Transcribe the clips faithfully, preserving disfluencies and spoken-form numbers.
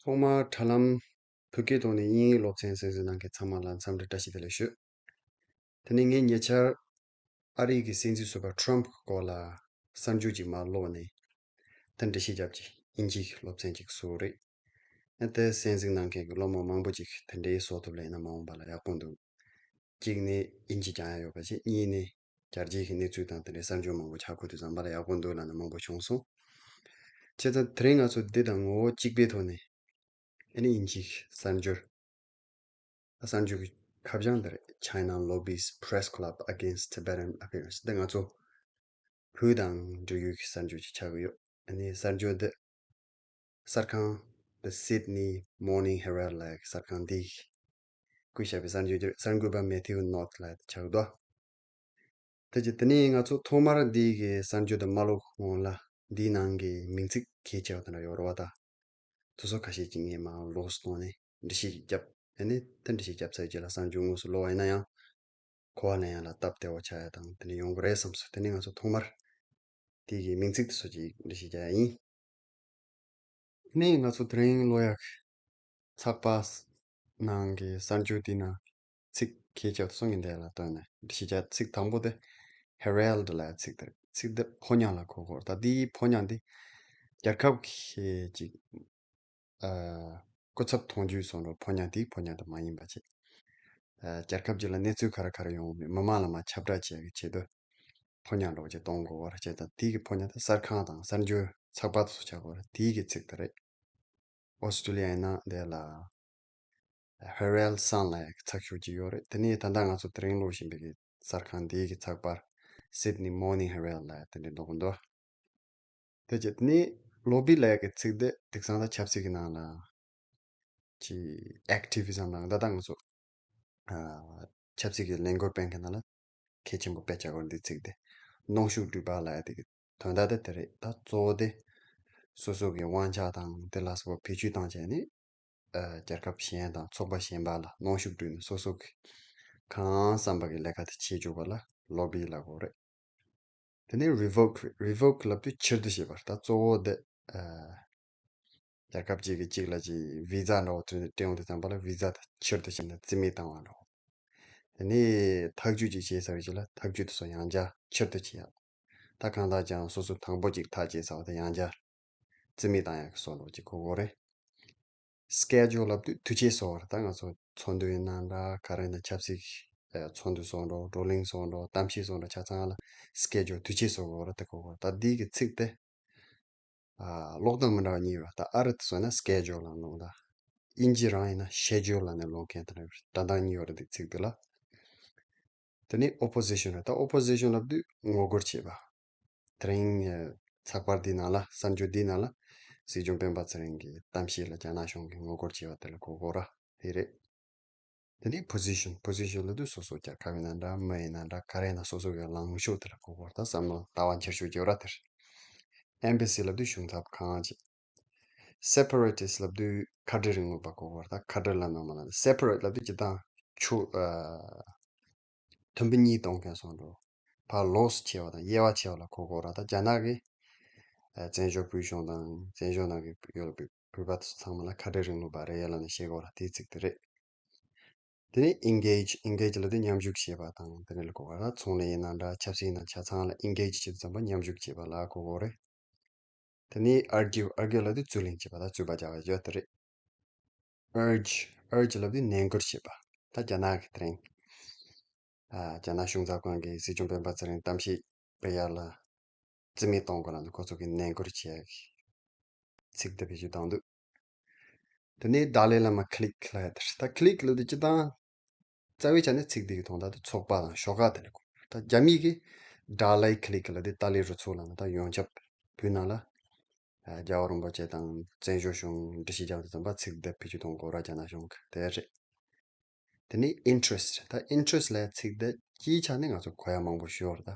ཐོག་མར་དྲ་ལམ་བོད་སྐད་ཐོག་ནས་དབྱིན་ཡིག་སློབ་ཚན་གསན་གཟིགས་གནང་མཁན་ཚང་མ་ལ་འཚམས་འདྲི་བཀྲ་ཤིས་བདེ་ལེགས་ཞུ། དེ་ནས་ངས་ཉེ་ཆར་ཨ་རིའི་གི་སྲིད་འཛིན་ཟུར་པ་ཊམ་གྱི་སྐོར་ལ་གསར་འགྱུར་ཅིག་མར་ཀློག་ནས། དེ་འགྲེལ་བཤད་རྒྱབ་ཀྱི་དབྱིན་ཇིའི་སློབ་ཚན་ཅིག་བཟོས་རེད། ཨ་དེ་གསན་གཟིགས་གནང་མཁན་གྱི་སློབ་མ་མང་པོ་ཅིག་དེ་འདྲའི་བཟོ་ཐུབ་ལེ་ན་མ་འོངས་པ་ལ་ཡག་པོ་འདུག། གཅིག་ནས་དབྱིན་ཇི་སྦྱང་ཡ་ཡོད་པ་བྱས། གཉིས་ནས་རྒྱལ་སྤྱིའི་གི་གནས་ཚུལ་དང་དེ་འདྲའི་གསར་འགྱུར་མང་པོ་ཆ་ཁུ་དུས་ཙམ་པ་ལ་ཡག་པོ་འདུག་ལབ་ནས་མང་པོ་བྱུང་སོང་། བྱས་ཙང་དེ་རིང་ང་ཚོ་འདི་དང་ངོ་བོ་གཅིག་པའི་ཐོག་ནས་ཨ་ནི་དབྱིན་ཇིའི་གསར་འགྱུར། གསར་འགྱུར་གྱི་ཁ་བྱང་འདི་རེད། China lobbies press club against Tibetan appearance. འདི་ང་ཚོ་བོད་དང་འབྲེལ་ཡོད་ཀྱི་གསར་འགྱུར་ཅིག་ཆགས་ཀྱི་ཡོད། ཨ་ནི་གསར་འགྱུར་འདི་གསར་ཁང་The Sydney Morning Herald ལབ་ཡག་གི་གསར་ཁང་འདིས་བརྐུས་བཞག་པའི་གསར་འགྱུར་དེ་རེད། གསར་འགོད་པ་Matthew Knott ལབ་ཡག་དེ་ཆགས་འདུག། དེ་རྗེས་དེ་ནས་ང་ཚོ་ཐོག་མར་འདི་གི་གསར་འགྱུར་དེ་མ་ཀློག་སྔོན་ལ་འདིའི་ནང་གི་མིང་ཚིག་གལ་ཆེ་བ་དེ་འདྲ་ཡོད་རེད་པ། ད་དེ་ཚོ་ཁ་ཤས་ཅིག་ངས་མར་ལོགས་སུ་བཏང་ནས་འགྲེལ་བཤད་ཅིག་བརྒྱབ། ཨ་ནི་དེ་འགྲེལ་བཤད་བརྒྱབ་ཚར་རྗེས་ལ་གསར་འགྱུར་དངོས་སུ་ཀློག་པ་ཡིན་ན་ཡང་གོ་བ་ལེན་ཡག་ལ་སྟབས་བདེ་བོ་ཆགས་ཡག་དང་དེ་འདྲ་ཡོང་གི་རེད་བསམ་སོང་། དེ་ནས་ང་ཚོ་ཐོག་མར་དེ་གི་མིང་ཚིག་དེ་ཚོ་ཅིག་འགྲེལ་བཤད་རྒྱག་ཡག་ཡིན། ནས་ང་ཚོ་དེ་རིང་ཀློག་ཡག་གི་ཚགས་པར་ནང་གི་གསར་འགྱུར་དེའི་ནང་ཚིག་གལ་ཆེ་བ་གསུམ་གྱི་དེ་ལ་བཏོན་ནས་འགྲེལ་བཤད་རྒྱག། ཚིག་དང་པོ་དེ་Herald ལབ་ཡག་ཚིག་དེ་རེད། ཚིག་འདི་ཕོ་ཉ་ལ་གོ་དགོས་རེད། ད་འདིའི་ཕོ་ཉ་འདི་རྒྱལ་ཁབ་ཀྱི་ཅིག་ཨ་སྐུ་ཚབ་མཐོང་རྒྱུ་སོགས་འགྲོ་ཕོ་ཉ་དེའི་ཕོ་ཉ་དེ་མ་ཡིན་པ་བྱས། ཨ་རྒྱལ་ཁབ་ཅིག་ལ་གནས་ཚུལ་ག་རེ་ག་རེ་ཡོང་མིན་མི་མང་ལ་མར་ཁྱབ་བསྒྲགས་བྱེད་ཡག་གི་ཆེད་དུ་ཕོ་ཉ་འདྲ་བོ་ཅིག་གཏོང་དགོས་པ་རེད། བྱས་ཙང་དེའི་གི་ཕོ་ཉ་དེ་གསར་ཁང་དང་གསར་འགྱུར་ཚགས་པར་དེ་ཚོ་ཆགས་དགོས་རེད། དེའི་གི་ཚིག་དེ་རེད། ཨོ་སི་ཀྲི་ལི་ཡ་ཡིན་ན་དེ་ལ་Herald Sun ལབ་ཡག་གི་ཚགས་ཤོག་ཅིག་ཡོད་རེད། དེ་ནས་ད་ལྟ་ང་ཚོ་དེ་རིང་ཀློག་བཞིན་པའི་གི་གསར་ཁང་འདིའི་གི་ཚགས་པར་Sydney Morning Herald ལབ་ཡག་དེ་འདྲ་འདུག་གི་འདུག། དེ་རྗེས་དེ་ནས་ལོ་བི་ལབ་ཡག་གི་ཚིག་དེ་དེང་སང་ད་ཆབ་སྲིད་ཀྱི་ནང་ལ་ཅིག་activism ལབ་ཡག་ད་ལྟ་ང་ཚོ་ཨ་ཆབ་སྲིད་ཀྱི་ལས་འགུལ་སྤེལ་མཁན་ནང་ལ་གལ་ཆེན་པོ་དཔེ་ཆ་སྐོར་འདི་ཚིག་དེ་གནོན་ཤུགས་སྤྲོད་པ་ལབ་ཡག་དེ་གི་དོན་དག་དེ་དེ་རེད། ད་གཙོ་བོ་དེ་སོ་སོ་གི་དབང་ཆ་དང་དེ་ལ་སོགས་པ་བེད་སྤྱོད་བཏང་བྱས་ནས་ཨ་རྒྱལ་ཁབ་གཞན་དང་ཚོགས་པ་གཞན་པ་ལ་གནོན་ཤུགས་སྤྲོད་ནས་སོ་སོ་གི་གང་བསམ་པ་གི་ལས་ཀ་དེ་བྱེད་བཅུག་པ་ལ་ལོ་བི་ལབ་དགོས་རེད། དེ་ནས་revoke རེད། revoke ལབ་དུས་ཕྱིར་བསྡུ་བྱེད་པ་རེད། ད་གཙོ་བོ་དེ་ཨ་རྒྱལ་ཁབ་ཅིག་གིས་གཅིག་ལ་ཅིག་བི་ཟ་འདྲ་བོ་སྤྲད་སྤྲད་ཡོང་དུས་ཙམ་པ་ལ་བི་ཟ་དེ་ཕྱིར་བསྡུ་བྱས་ནས་རྩིས་མེད་བཏང་བ་འདྲ་བོ། དེ་ནས་ཐག་གཅོད་ཅིག་བྱས་ཚར་བའི་རྗེས་ལ་ཐག་གཅོད་དེ་ཚོ་ཡང་བསྐྱར་ཕྱིར་བསྡུ་བྱེད་ཡག། ད་གང་ལྟར་ཀྱང་སོ་སོ་དང་པོ་ཅིག་ཐག་བཅད་ཚར་བ་དེ་ཡང་བསྐྱར་རྩིས་མེད་བཏང་ཡག་གི་བཟོ་འདྲ་ཅིག་གོ་དགོས་རེད། Schedule ལབ་དུས་དུས་ཆད་བཟོ་བ་རེད། ད་ང་ཚོ་ཚོགས་འདུ་ཡིན་ན་འདྲ་ག་རེ་ཡིན་ན་ཆབ་སྲིད་ཀྱི་ཚོགས་འདུ་བཟོ་འདྲ་བགྲོ་གླེང་བཟོ་འདྲ་གཏམ་བཤད་བཟོ་འདྲ་ཆ་ཚང་ལ་schedule དུས་ཆད་བཟོ་དགོས་རེད། དེ་གོ་དགོས་རེད། ད་འདི་གི་ཚིག་དེ་ཨ་ཀློག་སྟངས་མི་འདྲ་བ་གཉིས་ཡོད། ད་ཨ་རི་དེ་ཚོ་ན་schedule ལབ་ནོ། ད་དབྱིན་ཇི་རང་ཡིན་ན་schedule ལབ་ནས་ཀློག་མཁན་དེ་འདྲ་ཡོད་རེད། སྒྲ་གདངས་གཉིས་ཡོད་རེད་འདི་ཚིག་འདི་ལ། དེ་ནས་opposition རེད། ད་opposition ལབ་དུས་ངོ་རྒོལ་བྱེད་པ། དེ་རིང་ཚགས་པར་འདིའི་ནང་ལ་གསར་འགྱུར་འདིའི་ནང་ལ་སྲིད་སྐྱོང་སྤེན་པ་ཚེ་རིང་གི་གཏམ་བཤད་ལ་རྒྱ་ནག་གཞུང་གིས་ངོ་རྒོལ་བྱས་པ་དེ་ལ་གོ་དགོས་ར་དེ་རེད། དེ་ནས་position position ལབ་དུས་སོ་སོ་རྒྱལ་ཁབ་ཡིན་ན་འདྲ་མི་ཡིན་ན་འདྲ་ག་རེ་ཡིན་ན་སོ་སོ་གི་ལངས་ཕྱོགས་དེ་ལ་གོ་དགོས་ར། ད་བསམ་བློ་ལྟ་བ་འཁྱེར་ཕྱོགས་བརྗེ་བ་ར་དེ་རེད། Embassy ལབ་དུས་གཞུང་ཚབ་ཁང་ཅིག། Separatist ལབ་དུས་ཁ་བྲལ་རིང་ལུགས་པ་གོ་དགོས་ར། ད་ཁ་བྲལ་ལབ་ན་མ་ལ་separate ལབ་དུས་སྤྱིར་བཏང་ཆོས་ཨ་མཐུན་པ་གཉིས་གཏོང་མཁན་སོང་འགྲོ། ཕར་ལོགས་སུ་ཕྱེ་བ་དང་དབྱེ་བ་ཕྱེ་བ་ལ་གོ་དགོས་ར། ད་རྒྱ་ནག་གི་ཨ་བཙན་བྱོལ་བོད་གཞུང་དང་བཙན་བྱོལ་ནང་གི་ཡོད་པའི་བོད་པ་ཚོ་ཚང་མ་ལ་ཁ་བྲལ་རིང་ལུགས་པ་རེད་ལབ་ནས་བཤད་དགོས་ར། དེའི་ཚིག་དེ་རེད། དེ་ནས་engage engage ལབ་དུས་མཉམ་ཞུགས་བྱེད་པ་དང་དེ་འདྲ་ལ་གོ་དགོས་ར། ཚོང་ལས་ཡིན་ན་འདྲ་ཆབ་སྲིད་ཡིན་ན་ཆ་ཚང་ལ་engage བྱེད་དུས་ཙམ་པ་མཉམ་ཞུགས་བྱེད་པ་ལ་གོ་དགོས་རེད། དེ་ནས་argue argue ལབ་དུས་རྩོད་གླེང་བྱེད་པ་དང་རྩོད་པ་རྒྱག་པ་བརྗོད་དེ་རེད། urge urge ལབ་དུས་ནན་སྐུལ་བྱེད་པ། ད་རྒྱ་ནག་གི་དེ་རིང་ཨ་རྒྱ་ནག་གཞུང་ཚབ་ཁང་གིས་སྲིད་སྐྱོང་སྤེན་པ་ཚེ་རིང་གཏམ་བཤད་སྤེལ་ཡག་ལ་རྩིས་མེད་གཏོང་དགོས་ལབ་ནས་ཁོ་ཚོ་གིས་ནན་སྐུལ་བྱེད་ཡག་གི་ཚིག་དེ་བེད་སྤྱོད་བཏང་འདུག། དེ་ནས་Dalai Lama clique ལབ་ཡག་དེ་རེད། ད་clique ལབ་དུས་སྤྱིར་བཏང་རྩ་བའི་ཆ་ནས་ཚིག་འདི་གི་དོན་དག་དེ་ཚོགས་པ་དང་ཤོག་ཁག་དེ་ལ་གོ། ད་རྒྱ་མིས་གི་Dalai clique ལབ་དུས་ཏཱ་ལའི་རུ་ཚོགས་ལབ་ནས་ད་ཡོངས་ཁྱབ་བོད་ནང་ལ་ཨ་རྒྱལ་བ་རིན་པོ་ཆེ་དང་བཙན་བྱོལ་གཞུང་འགྲེལ་བཤད་རྒྱག་དུས་ཙམ་པ་ཚིག་འདི་བེད་སྤྱོད་གཏོང་དགོས་ར་རྒྱ་ནག་གཞུང་གི་དེ་རེད། དེ་ནས་interest ད་interest ལབ་ཚིག་འདི་སྤྱིའི་ཆ་ནས་ང་ཚོ་གོ་ཡག་མང་པོ་ཞིག་ཡོད་རེད། ད་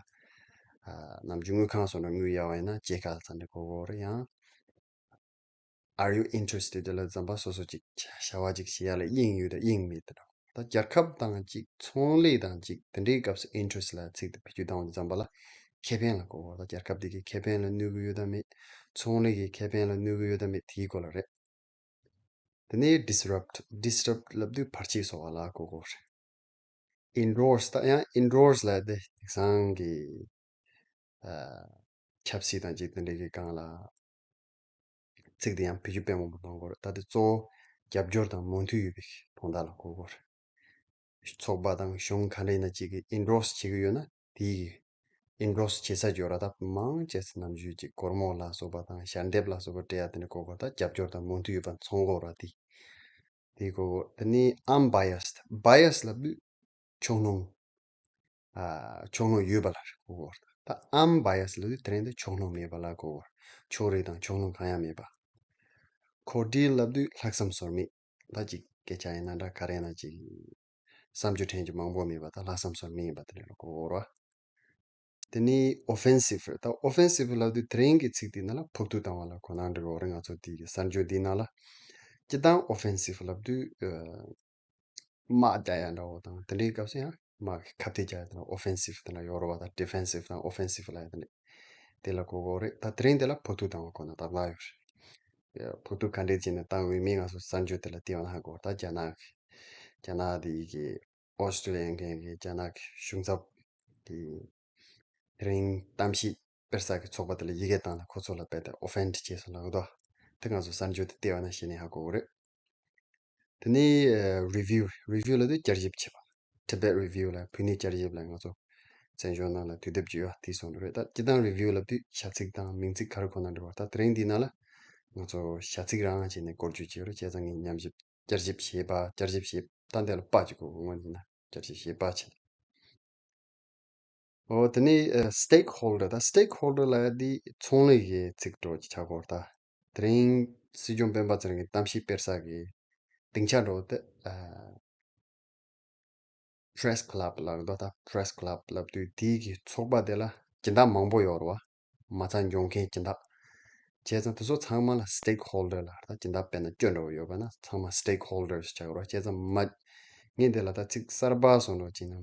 ཨ་ནམ་རྒྱུན་དངུལ་ཁང་སོགས་ནང་དངུལ་གཡར་བ་ཡིན་ན་སྐྱེད་ཀ་ལ་ཚང་ནས་གོ་དགོས་རེད། ཡང་Are you interested ལབ་ཙམ་པ་སོ་སོ་ཅིག་བྱ་བ་ཅིག་བྱེད་ཡ་ལ་དབྱིངས་ཡོད་དང་དབྱིངས་མེད་དེ་འདྲ། ད་རྒྱལ་ཁབ་དང་ཅིག་ཚོང་ལས་དང་ཅིག་དེ་འདྲའི་སྐབས་སུ་interest ལབ་ཚིག་དེ་བེད་སྤྱོད་བཏང་བ་ཙམ་པ་ལ་ཁེ་ཕན་ལ་གོ་དགོས། ད་རྒྱལ་ཁབ་དེ་གི་ཁེ་ཕན་ལ་གནོད་གི་ཡོད་དམ་མེད། ཚོང་ལས་ཀྱི་ཁེ་ཕན་ལ་གནོད་གི་ཡོད་དམ་མེད་དེའི་སྐོར་ལ་རེད། དེ་ནས་disrupt disrupt ལབ་དུས་བར་ཆད་བཟོ་བ་ལ་གོ་གོ་རེད། Endorse ད་ཡང་endorse ལབ་དེ་དེང་སང་གི་ཨ་ཆབ་སྲིད་དང་ཅིག་དེ་འདྲའི་གི་སྒང་ལ་ཚིག་དེ་ཡང་བེད་སྤྱོད་དཔེ་མང་པོ་གཏོང་གོ་རེད། ད་དེ་གཙོ་བོ་རྒྱབ་སྐྱོར་དང་མོས་མཐུན་ཡོད་པའི་དོན་དག་ལ་གོ་གོ་རེད། ཚོགས་པ་དང་གཞུང་ག་འདྲ་ཡིན་ན་ཅིག་གི་endorse བྱེད་ཀྱི་ཡོད་ན་དེའི་གི་endorse བྱེད་ས་ཅིག་ཡོད་ར། ད་མང་ཆེ་ས་ནམ་རྒྱུན་ཅིག་སྒོར་མོ་ལ་སོགས་པ་དང་ཞལ་འདེབས་ལ་སོགས་པ་སྤྲད་ཡ་དེ་འདྲ་གོ་གོ་རེད། ད་རྒྱབ་སྐྱོར་དང་མོས་མཐུན་ཡོད་པ་མཚོན་གོ་ར་དེ། དེ་གོ་གོ་དེ་ནས་unbiased bias ལབ་དུས་ཕྱོགས་སྣོན། ཨ་ཕྱོགས་སྣོན་ཡོད་པ་ལ་གོ་གོ་རེད། ད་unbiased ལབ་དུས་དེ་རིང་དེ་ཕྱོགས་སྣོན་མེད་པ་ལ་གོ་གོ་རེད། ཕྱོགས་རིས་དང་ཕྱོགས་སྣོན་གང་ཡང་མེད་པ། cordial ལབ་དུས་ལྷག་བསམ་ཟོར་མེད། ད་ཅིག་སྐད་ཆ་ཡིན་ན་འདྲ་ག་རེ་ཡིན་ན་ཅིག་བསམ་རྒྱུ་དྲན་རྒྱུ་མང་པོ་མེད་པ་ད་ལྷག་བསམ་ཟོར་མེད་ཡིན་པ་དེ་འདྲ་ལ་གོ་གོ་རེད། དེ་ནས་offensive རེད། ད་offensive ལབ་དུས་དེ་རིང་གི་ཚིག་དེའི་ནང་ལ་ཕོག་ཐུག་བཏང་བ་ལ་གོ་ན་འགྲིག་གི་རེད། ང་ཚོ་དེའི་གི་གསར་འགྱུར་འདིའི་ནང་ལ་སྤྱིར་བཏང་offensive ལབ་དུས་ཨ་དམག་རྒྱག་ཡ་འདྲ་བོ་དང་དེ་འདྲའི་སྐབས་སུ་ཡང་དམག་གི་ཁ་གཏད་རྒྱག་ཡ་དེ་ལ་offensive དེ་འདྲ་ཡོད་རེད་བ། ད་defensive དང་offensive ལབ་ཡ་དེ་འདྲ་དེ་ལ་གོ་གོ་རེད། ད་དེ་རིང་དེ་ལ་ཕོག་ཐུག་བཏང་བ་ཁོ་ན་ད་ལྟ་ཡོད་རེད། ཕོག་ཐུག་ག་འདྲས་བྱས་ནས་བཏང་འོས་མིན་ང་ཚོ་གསར་འགྱུར་དེ་ལ་བལྟས་པ་ན་ཧ་གོ། ད་རྒྱ་ནག་གི་རྒྱ་ནག་དེ་ཡི་གི་ཨོ་སི་ཀྲི་ལི་ཡ་མཁན་གྱི་རྒྱ་ནག་གི་གཞུང་ཚབ་དེ་དེ་རིང་གཏམ་བཤད་སྤེལ་ས་གི་ཚོགས་པ་དེ་ལ་ཡི་གེ་བཏང་ནས་ཁོ་ཚོ་ལ་རྦད་དེ་offend བྱས་སོང་ལབ་འདུག་དེ་ང་ཚོ་གསར་འགྱུར་དེ་བལྟས་པ་ན་ཤེས་ནས་ཧ་གོ་གི་རེད། དེ་ནས་ཨ་review review ལབ་དུས་བསྐྱར་ཞིབ་བྱེད་པ། Tibet Review ལ་བོད་གནས་བསྐྱར་ཞིབ་ལ་ང་ཚོ་བཙན་བྱོལ་ནང་ལ་དུས་དེབ་ཅིག་ཡོད་དེའི་སོང་རེད། ད་སྤྱིར་བཏང་review ལབ་དུས་བྱ་ཚིག་དང་མིང་ཚིག་ག་རེ་གོ་ན་འགྲིག་པ། ད་དེ་རིང་འདིའི་ནང་ལ་ང་ཚོ་བྱ་ཚིག་རང་བྱས་ནས་བཀོལ་སྤྱོད་བྱེད་རོགས། བྱས་ཙང་ངས་ཉམས་ཞིབ་བསྐྱར་ཞིབ་བྱེད་པ། བསྐྱར་ཞིབ་བྱེད་ད་འདི་ལ་པ་ཅིག་གོ་དགོས། དངོས་གནས་ན་བསྐྱར་ཞིབ་བྱེད་པ་བྱེད། འོ་དེ་ནས་ཨ་stakeholder ད་stakeholder ལབ་ཡ་དེ་ཚོང་ལས་ཀྱི་ཚིག་གྲོགས་ཀྱི་ཆ་སྐོར། ད་དེ་རིང་སྲིད་སྐྱོང་སྤེན་པ་ཚེ་རིང་གི་གཏམ་བཤད་སྤེལ་ས་གི་སྡིངས་ཆ་འགྲོ་དེ་ཨ་press club ལབ་འདུག་ད་press club ལབ་དུས་དེའི་གི་ཚོགས་པ་དེ་ལ་སྦྱིན་བདག་མང་པོ་ཡོད་རེད་བ། མ་རྩ་འཇོག་མཁན་སྦྱིན་བདག་བྱས་ཙང་དེ་ཚོ་ཚང་མ་ལ་stakeholder ལབ། ད་སྦྱིན་བདག་དཔེར་ན་བཅུ་འདྲ་བོ་ཡོད་པ་ན་ཚང་མ་stakeholder ཞེས་བྱ་དགོས་རེད། བྱས་ཙང་མ་ངས་འདི་ལ་ད་ཚིག་གསར་པ་བཟོ་འདྲ་བོ་བྱས་ན་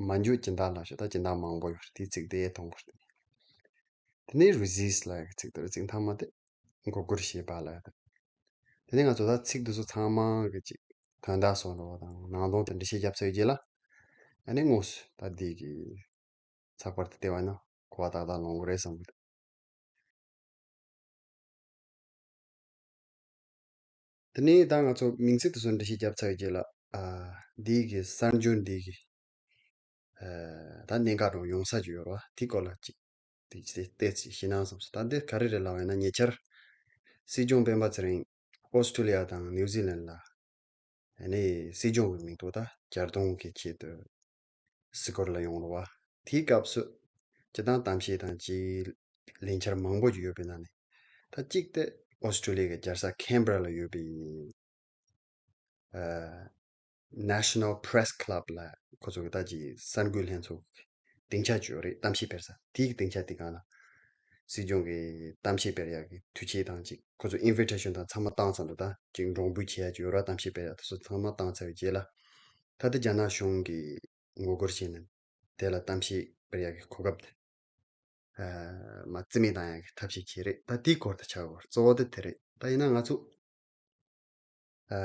མ་འཇོག་སྦྱིན་བདག་ལབ་ཤག་ད་སྦྱིན་བདག་མང་པོ་ཡོད་རེད། དེའི་ཚིག་དེ་མཐོང་དགོས་རེད། དེ་ནས་resist ལབ་ཡག་གི་ཚིག་དེ་རེད། ཚིག་མཐའ་མ་དེ་མགོ་སྒུར་བྱེད་པ་ལབ་ཡག་དེ། དེ་ནས་ང་ཚོ་ད་ཚིག་འདི་ཚོ་ཚང་མ་གི་ཅིག་དོན་དག་བཟོ་འདྲ་བོ་དང་ནང་དོན་དེ་འགྲེལ་བཤད་བརྒྱབ་ཚར་བའི་རྗེས་ལ་ཨ་ནི་དངོས་སུ་ད་འདི་གི་ཚགས་པར་དེ་བལྟས་པ་ཡིན་ན་གོ་བ་ཏག་ཏག་ལོན་གི་རེད་བསམ་གི་འདུག་དེ་ནས་ད་ང་ཚོ་མིང་ཚིག་དེ་ཚོ་འགྲེལ་བཤད་བརྒྱབ་ཚར་བའི་རྗེས་ལ་ཨ་འདི་གི་གསར་འགྱུར་འདི་གི་ཨ་ད་གནད་འགག་འདྲ་བོ་ཡོང་ས་ཅིག་ཡོད་རེད་བ། དེའི་སྐོར་ལ་ཅིག་དེ་ཅིག་བལྟས་ཅིག་ཤེས་ན་བསམ་སོང་། ད་འདི་ག་རེ་རེད་ལབ་པ་ཡིན་ན་ཉེ་ཆར་སྲིད་སྐྱོང་སྤེན་པ་ཚེ་རིང་ཨོ་སི་ཀྲི་ལི་ཡ་དང་ནིའུ་ཛི་ལན་ལ་ཨ་ནི་སྲིད་སྐྱོང་གི་མིང་ཐོག་ད་གྱེར་གཏོང་གི་ཆེད་དུ་སི་ཀོར་ལ་ཡོང་རེད་བ། དེའི་སྐབས་སུ་སྤྱིར་བཏང་གཏམ་བཤད་དང་ཅིག་ལས་འཆར་མང་པོ་ཅིག་ཡོད་པའི་ནང་ནས་ད་གཅིག་དེ་ཨོ་སི་ཀྲི་ལི་ཡ་གི་རྒྱལ་ས་ཁེན་བྷ་ར་ལ་ཡོད་པའི་ཨ་National Press Club ལ་ཁོ་ཚོ་གི་ད་ཅིག་གསར་འགོད་ལྷན་ཚོགས་སྡིངས་ཆ་ཅིག་ཡོད་རེད། གཏམ་བཤད་སྤེལ་ས་དེའི་གི་སྡིངས་ཆ་དེ་སྒང་ལ་སྲིད་སྐྱོང་གི་གཏམ་བཤད་སྤེལ་ཡག་གི་དུས་ཆེན་དང་ཅིག་ཁོ་ཚོ་invitation དང་ཚང་མ་བཏང་ཚར་འདུག་ད་ཅིག་འགྲོ་འབུལ་བྱེད་ཡག་ཅིག་ཡོད་ར། གཏམ་བཤད་སྤེལ་ཡག་དེ་ཚོ་ཚང་མ་བཏང་ཚར་བའི་རྗེས་ལ་ད་ལྟ་རྒྱ་ནག་གཞུང་གིས་ངོ་རྒོལ་བྱས་ནས་དེ་ལ་གཏམ་བཤད་སྤེལ་ཡག་གི་གོ་སྐབས་དེ་ཨ་མ་རྩིས་མེད་བཏང་ཡག་གི་ཐབས་ཤེས་བྱས་རེད། ད་དེའི་སྐོར་དུ་ཆགས་ཡོད་རེད། གཙོ་བོ་དེ་དེ་རེད། ད་ཡིན་ན་ང་ཚོ་ཨ་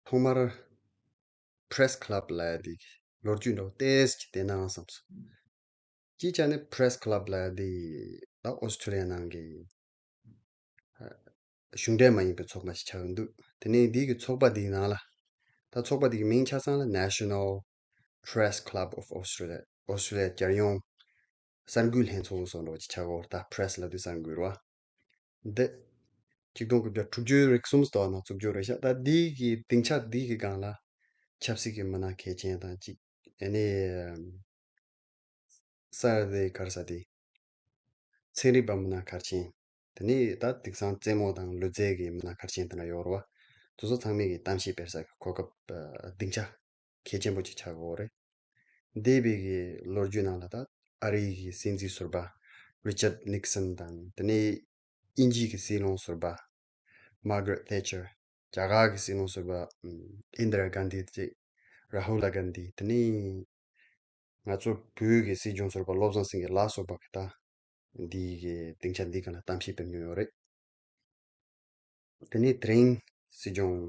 ཐོག་མར་Press Club ལབ་ཡག་དེ་ལོ་རྒྱུས་འདྲ་བོ་ཏོག་ཙམ་བལྟས་ན་བསམ་སོང་། སྤྱིའི་ཆ་ནས་Press Club ལབ་ཡག་དེ་ད་ཨོ་སི་ཀྲི་ལི་ཡ་ནང་གི་ཨ་གཞུང་འབྲེལ་མ་ཡིན་པའི་ཚོགས་པ་ཞིག་ཆགས་ཀྱི་འདུག་དེ་ནས་འདི་གི་ཚོགས་པ་འདིའི་ནང་ལ་ད་ཚོགས་པ་འདི་གི་མིང་ཆ་ཚང་ལ་National Press Club of Australia ཨོ་སི་ཀྲི་ལི་ཡ་རྒྱལ་ཡོངས་གསར་འགོད་ལྷན་ཚོགས་སོགས་འདྲ་བོ་ཅིག་ཆགས་ཀྱི་ཡོད་རེད། ད་Press ལབ་དུས་གསར་འགོད་རེད་བ། འདི་ཆིག་སྟོང་དགུ་བརྒྱ་དྲུག་ཅུ་རེ་གསུམ་ལོ་ནང་བཙུགས་རྒྱུ་རེད་ཤག་ད་འདི་གི་སྡིངས་ཆ་འདི་གི་སྒང་ལ་ཆབ་སྲིད་ཀྱི་མི་སྣ་གལ་ཆེན་དང་ཅིག་ཨ་ནི་ས་ར་དེ་ག་རེ་ཟེར་དེ་ཚན་རིག་པ་མི་སྣ་གལ་ཆེན། དེ་ནས་ད་དེང་སང་རྩེད་མོ་དང་ལུས་རྩལ་གྱི་མི་སྣ་གལ་ཆེན་དེ་འདྲ་ཡོད་རེད་བ། དེ་ཚོ་ཚང་མས་ཀྱི་གཏམ་བཤད་སྤེལ་ས་གི་གོ་སྐབས་ཨ་སྡིངས་ཆ་གལ་ཆེན་པོ་ཅིག་ཆགས་ཀྱི་ཡོད་རེད། འདས་པའི་གི་ལོ་རྒྱུས་ནང་ལ་ད་ཨ་རིའི་གི་སྲིད་འཛིན་ཟུར་པ་Richard Nixon དང་དེ་ནས་དབྱིན་ཇིའི་གི་སྲིད་བློན་ཟུར་པ་Margaret Thatcher རྒྱ་གར་གྱི་སྲིད་བློན་ཟུར་པ་ཨིན་དི་ར་གྷན་དྷི་ཅིག Rahul Gandhi དེ་ནས་ང་ཚོ་བོད་ཀྱི་སྲིད་སྐྱོང་ཟུར་པ་བློ་བཟང་སེང་གེ་ལ་སོགས་པ་གི་ད་འདི་གི་སྡིངས་ཆ་འདི་ག་ལ་གཏམ་བཤད་སྤེལ་མྱོང་ཡོད་རེད། དེ་ནས་དེ་རིང་ སྲིད་སྐྱོང་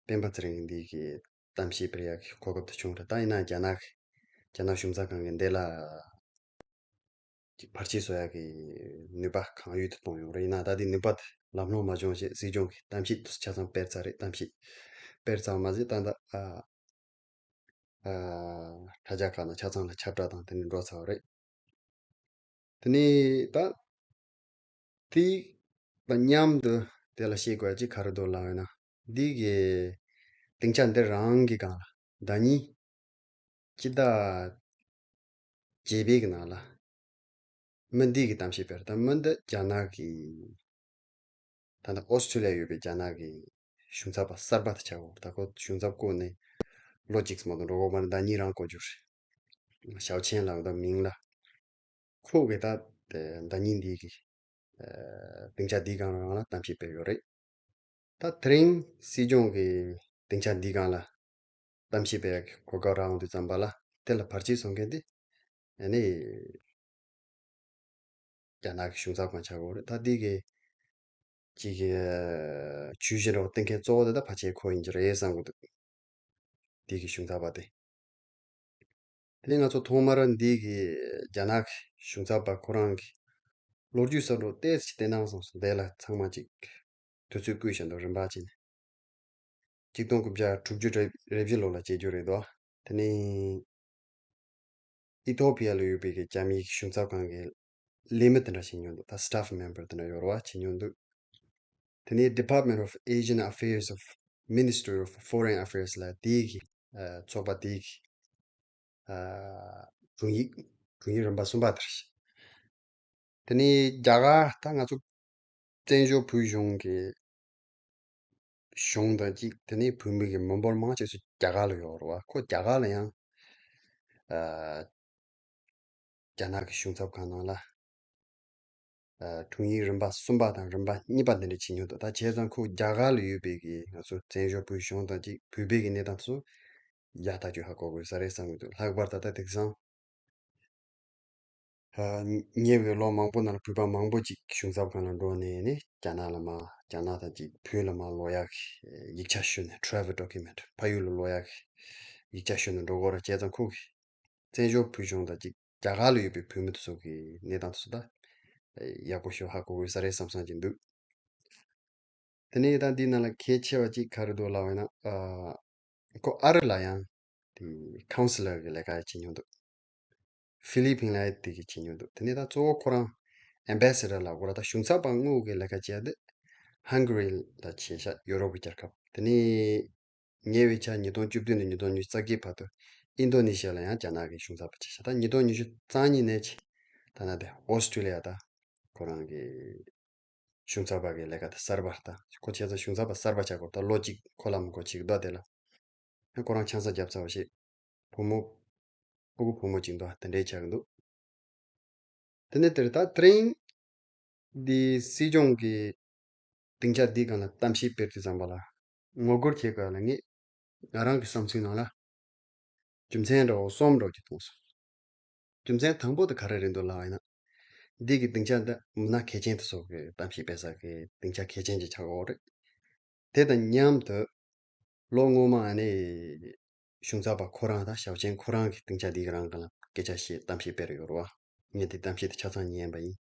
སྤེན་པ་ཚེ་རིང་འདི་གི་གཏམ་བཤད་སྤེལ་ཡག་གི་གོ་སྐབས་དེ་བྱུང་རེད། ད་ཡིན་ན་རྒྱ་ནག་གི་རྒྱ་ནག་གཞུང་ཚབ་ཁང་གི་འདི་ལ་ཅིག་ཕར་ཆེར་བཟོ་ཡག་གི་ནུས་པ་གང་ཡོད་དུ་གཏོང་ཡོང་རེད། ཡིན་ན་ད་དེ་ནུས་པ་དེ་ལམ་ལྷོང་མ་བྱུང་བྱས་སྲིད་སྐྱོང་གི་གཏམ་བཤད་དེ་ཆ་ཚང་སྤེལ་ཚར་རེད། གཏམ་བཤད་སྤེལ་ཚར་མ་ཟད་ད་ད་ཨ་ཨ་དྲ་རྒྱ་ཁག་ནང་ཆ་ཚང་ལ་ཁྱབ་བསྒྲགས་དང་དེ་ནས་འགྲོ་ཚར་བ་རེད། དེ་ནས་ད་དེ་དང་མཉམ་དུ་དེ་ལ་བཤད་དགོས་ཡ་ཅིག་ག་རེ་འདུག་ལབ་ཡོད་ན། འདི་གི་སྡིངས་ཆ་འདི་རང་གི་སྒང་ལ་ཟླ་ཉིན་སྤྱི་ཟླ་བརྒྱད་པའི་གི་ནང་ལ་མི་འདི་གི་གཏམ་བཤད་སྤེལ། ད་མི་འདི་རྒྱ་ནག་གི་ད་ལྟ་ཨོ་སི་ཁྲུ་ལི་ཡ་ཡོད་པའི་རྒྱ་ནག་གི་གཞུང་ཚབ་པ་གསར་པ་དེ་ཆགས་ཡོད། ད་ཁོ་གཞུང་ཚབ་བསྐོས་ནས་ལོ་གཅིག་ཙམ་མ་གཏོགས་འགྲོ་གི་མ་རེད། ཟླ་ཉིན་རང་བསྐོ་རྒྱུ་རེད། ཞའོ་ཆན་ལབ་ད་མིང་ལ། ཁོ་གིས་ད་ཟླ་ཉིན་འདི་གི་སྡིངས་ཆ་འདིའི་སྒང་རང་ལ་གཏམ་བཤད་སྤེལ་ཡོད་རེད། ད་དེ་རིང་སྲིད་སྐྱོང་གི་སྡིངས་ཆ་འདིའི་སྒང་ལ་གཏམ་བཤད་སྤེལ་ཡག་གི་གོ་སྐབས་རག་ཡོང་དུས་ཙམ་པ་ལ་དེ་ལ་ཕར་ཆེར་སོང་མཁན་དེ་ཨ་ནི་རྒྱ་ནག་གི་གཞུང་ཚབ་ཁང་ཆགས་ཡོད་རེད། ད་འདི་གི་ཅིག་གི་ཇུས་གཞི་འདྲ་བོ་བཏིང་མཁན་གཙོ་བོ་དེ་ད་ཕལ་ཆེར་ཁོ་ཡིན་གྱི་རེད་བསམ་གྱི་འདུག་འདི་གི་གཞུང་ཚབ་པ་དེ། དེ་ནས་ང་ཚོ་ཐོག་མར་འདི་གི་རྒྱ་ནག་གི་གཞུང་ཚབ་པ་ཁོ་རང་གི་ལོ་རྒྱུས་སོགས་ཏོག་ཙམ་བལྟས་ན་བསམ་སོང་། དེ་ལ་ཚང་མ་ཅིག་དུས་ཚོད་བསྐུལ་བཞིན་དུ་རིམ་པ་བྱས་ནས་ཆིག་སྟོང་དགུ་བརྒྱ་དྲུག་ཅུ་རེ་བཞི་ལོ་ལ་བྱེད་རྒྱུ་རེད་དོ། དེ་ནས་ཨི་ཐོ་པི་ཡ་ལ་ཡོད་པའི་གི་རྒྱ་མིའི་གཞུང་ཚབ་ཁང་གི་ལས་མི་དེ་འདྲ་བྱེད་མྱོང་འདུག་ད་staff member དེ་འདྲ་ཡོད་རེད་བ། བྱེད་མྱོང་འདུག་དེ་ནས་Department of Asian Affairs of Ministry of Foreign Affairs ལ་དེའི་གི་ཨ་ཚོགས་པ་དེའི་གི་ཨ་དྲུང་ཡིག་དྲུང་ཡིག་རིམ་པ་གསུམ་པ་དེ་རེད། དེ་ནས་རྒྱ་གར་ད་ང་ཚོ་བཙན་བྱོལ་བོད་གཞུང་གི་གཞུང་དང་གཅིག་དེ་ནས་བོད་མི་གི་མི་འབོར་མང་ཆེ་ཤོས་རྒྱ་གར་ལ་ཡོད་རེད་བ། ཁོ་རྒྱ་གར་ལ་ཡང་ཨ་རྒྱ་ནག་གི་གཞུང་ཚབ་ཁང་ནང་ལ་ཨ་དྲུང་ཡིག་རིམ་པ་གསུམ་པ་དང་རིམ་པ་གཉིས་པ་དེ་འདྲ་བྱེད་མྱོང་འདུག་ད་བྱས་ཙང་ཁོ་རྒྱ་གར་ལ་ཡོད་པའི་གི་ང་ཚོ་བཙན་བྱོལ་བོད་གཞུང་དང་གཅིག་བོད་པའི་གི་གནས་སྟངས་ཚོ་ཡག་ཐག་ཆོད་ཧ་གོ་དགོས་ས་རེད་བསམ་གྱི་འདུག་ལྷག་པར་ད་ལྟ་དེང་སང་ཨ་ཉེ་བའི་ལོ་མང་པོ་ནང་ལ་བོད་པ་མང་པོ་ཅིག་གཞུང་ཚབ་ཁང་ལ་འགྲོ་ནས་ནི་རྒྱ་ནག་ལ་མ་རྒྱ་ནག་དང་གཅིག་བོད་ལ་མ་ལོག་ཡག་གི་ཡིག་ཆ་ཞུ་ནས་travel document ཕ་ཡུལ་ལ་ལོག་ཡག་གི་ཡིག་ཆ་ཞུ་ནས་འགྲོ་དགོས་རེད། བྱས་ཙང་ཁོ་གི་བཙན་བྱོལ་བོད་གཞུང་དང་གཅིག་རྒྱ་གར་ལ་ཡོད་པའི་བོད་མི་དེ་ཚོ་གི་གནས་སྟངས་དེ་ཚོ་ད་ཡག་པོ་ཞིག་ཧ་གོ་དགོས་ས་རེད་བསམ་བསམ་གྱི་འདུག་དེ་ནས་ད་འདི་ནང་ལ་གལ་ཆེ་བ་གཅིག་ག་རེ་འདུག་ལབ་ཡིན་ན། ཨ་ཁོ་ཨ་རི་ལ་ཡང་དེ་counselor གི་ལས་ཀ་བྱེད་མྱོང་འདུག་ཧྥི་ལི་ཕིན་ལ་དེ་གི་བྱེད་མྱོང་འདུག་དེ་ནས་ད་གཙོ་བོ་ཁོ་རང་ambassador ལབ་དགོས་ར། ད་གཞུང་ཚབ་པ་དངོས་གི་ལས་ཀ་བྱེད་ཡ་དེ་Hungary ལ་བྱས་ཤག་ཡོ་རོབ་ཀྱི་རྒྱལ་ཁབ། དེ་ནས་ཉེ་བའི་ཆར་ཉིས་སྟོང་བཅུ་བདུན་ནས་ཉིས་སྟོང་ཉི་ཤུ་རྩ་བརྒྱད་བར་དུ་ཨིན་རྡོ་ནེ་ཤི་ཡ་ལ་ཡང་རྒྱ་ནག་གི་གཞུང་ཚབ་པ་བྱས་ཤག་ད་ཉིས་སྟོང་ཉི་ཤུ་རྩ་གཉིས་ནས་བྱས་ད་ལྟ་དེ་ཨོ་སི་ཁྲུ་ལི་ཡ་ད་ཁོ་རང་གི་གཞུང་ཚབ་པ་གི་ལས་ཀ་དེ་གསར་པ་ད་ཁོ་བྱས་ཙང་གཞུང་ཚབ་པ་གསར་པ་ཆགས་སྐོར་ད་ལོ་གཅིག་ཁོ་ལ་མི་འགོར་ཅིག་ད་དེ་ལ་ཁོ་རང་ཆང་ས་བརྒྱབ་ཚར་བ་ཞིག་བུ་མོ་ཕྲུ་གུ་བུ་མོ་གཅིག་འདུག་དེ་འདྲའི་ཆགས་ཀྱི་འདུག་དེ་ནས་དེར་ད་དེ་རིང་འདི་སྲིད་སྐྱོང་གི་སྡིངས་ཆ་འདིའི་སྒང་ལ་གཏམ་བཤད་སྤེལ་དུས་ཙམ་པ་ལ་ངོ་རྒོལ་བྱེད་དགོས་ལ་ངས་ང་རང་གི་བསམ་ཚུལ་ནང་ལ་རྒྱུ་མཚན་འདྲ་བོ་གསུམ་འདྲ་བོ་ཅིག་མཐོང་སོང་། རྒྱུ་མཚན་དང་པོ་དེ་ག་རེ་རེད་འདུག་ལབ་ཡིན་ན། འདི་གི་སྡིངས་ཆ་འདི་མི་སྣ་གལ་ཆེན་དེ་ཚོ་གི་གཏམ་བཤད་སྤེལ་ས་གི་སྡིངས་ཆ་གལ་ཆེན་ཅིག་ཆགས་ཡོད་རེད། དེ་དང་མཉམ་དུ་ལོ་སྔོན་མ་ཨ་ནི་གཞུང་ཚབ་པ་ཁོ་རང་དང་ཞའོ་ཆན་ཁོ་རང་གི་སྡིངས་ཆ་འདིའི་རང་སྒང་ལ་སྐད་ཆ་བཤད་གཏམ་བཤད་སྤེལ་ཡོད་རེད་བ། ངས་དེ་གཏམ་བཤད་དེ་ཆ་ཚང་ཉན་པ་ཡིན།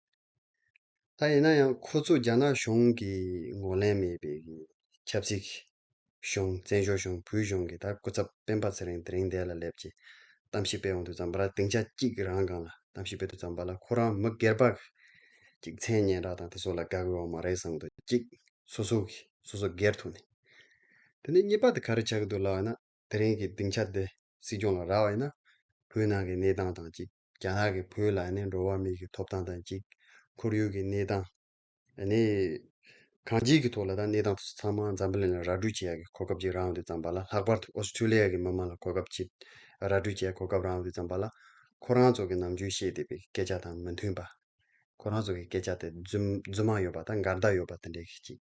ད་ཡིན་ན་ཡང་ཁོ་ཚོ་རྒྱ་ནག་གཞུང་གིས་ངོས་ལེན་མེད་པའི་གི་ཆབ་སྲིད་གཞུང་བཙན་བྱོལ་གཞུང་བོད་གཞུང་གི་ད་སྐུ་ཚབ་སྤེན་པ་ཚེ་རིང་དེ་རིང་འདི་ལ་སླེབས་ཀྱི་གཏམ་བཤད་སྤེལ་ཡོང་དུས་ཙམ་པ་ལ་སྡིངས་ཆ་གཅིག་གི་རང་སྒང་ལ་གཏམ་བཤད་སྤེལ་དུས་ཙམ་པ་ལ་ཁོ་རང་མི་སྒེར་པ་གི་ཅིག་མཚན་སྙན་གྲགས་དང་དེ་ཚོ་ལ་དགའ་གི་ཡོད་མ་རེད་བསམ་གི་འདུག་གཅིག་སོ་སོ་གི་སོ་སོ་སྒེར་ཐོག་ནས། དེ་ནས་གཉིས་པ་དེ་ག་རེ་ཆགས་ཀྱི་འདུག་ལབ་ན་དེ་རིང་གི་སྡིངས་ཆ་འདི་སྲིད་སྐྱོང་ལ་རག་པ་ཡིན་ན་བོད་ནང་གི་གནས་སྟངས་དང་གཅིག་རྒྱ་ནག་གིས་བོད་ལ་ནི་འགྲོ་བ་མི་གི་ཐོབ་ཐང་དང་གཅིག་ཁོར་ཡུག་གི་གནས་སྟངས། ཨ་ནི། གང་ཅིའི་གི་ཐོག་ལ་ད་གནས་སྟངས་དེ་ཚོ་ཚང་མ་འཛམ་བུ་གླིང་ལ་ར་སྤྲོད་བྱེད་ཡག་གི་གོ་སྐབས་ཅིག་རག་ཡོང་དུས་ཙམ་པ་ལ་ལྷག་པར་དུ་ཨོ་སི་ཁྲུ་ལི་ཡ་གི་མི་མང་ལ་གོ་སྐབས་ཅིག་ར་སྤྲོད་བྱེད་ཡག་གོ་སྐབས་རག་ཡོང་དུས་ཙམ་པ་ལ་ཁོ་རང་ཚོ་གི་ནམ་རྒྱུན་བཤད་བསྡད་པའི་སྐད་ཆ་དང་མི་མཐུན་པ། ཁོ་རང་ཚོ་གི་སྐད་ཆ་དེ་རྫུན་རྫུན་མ་ཡོད་པ་དང་འགལ་ཟླ་ཡོད་པ་དེ་འདྲའི་གི་ཅིག་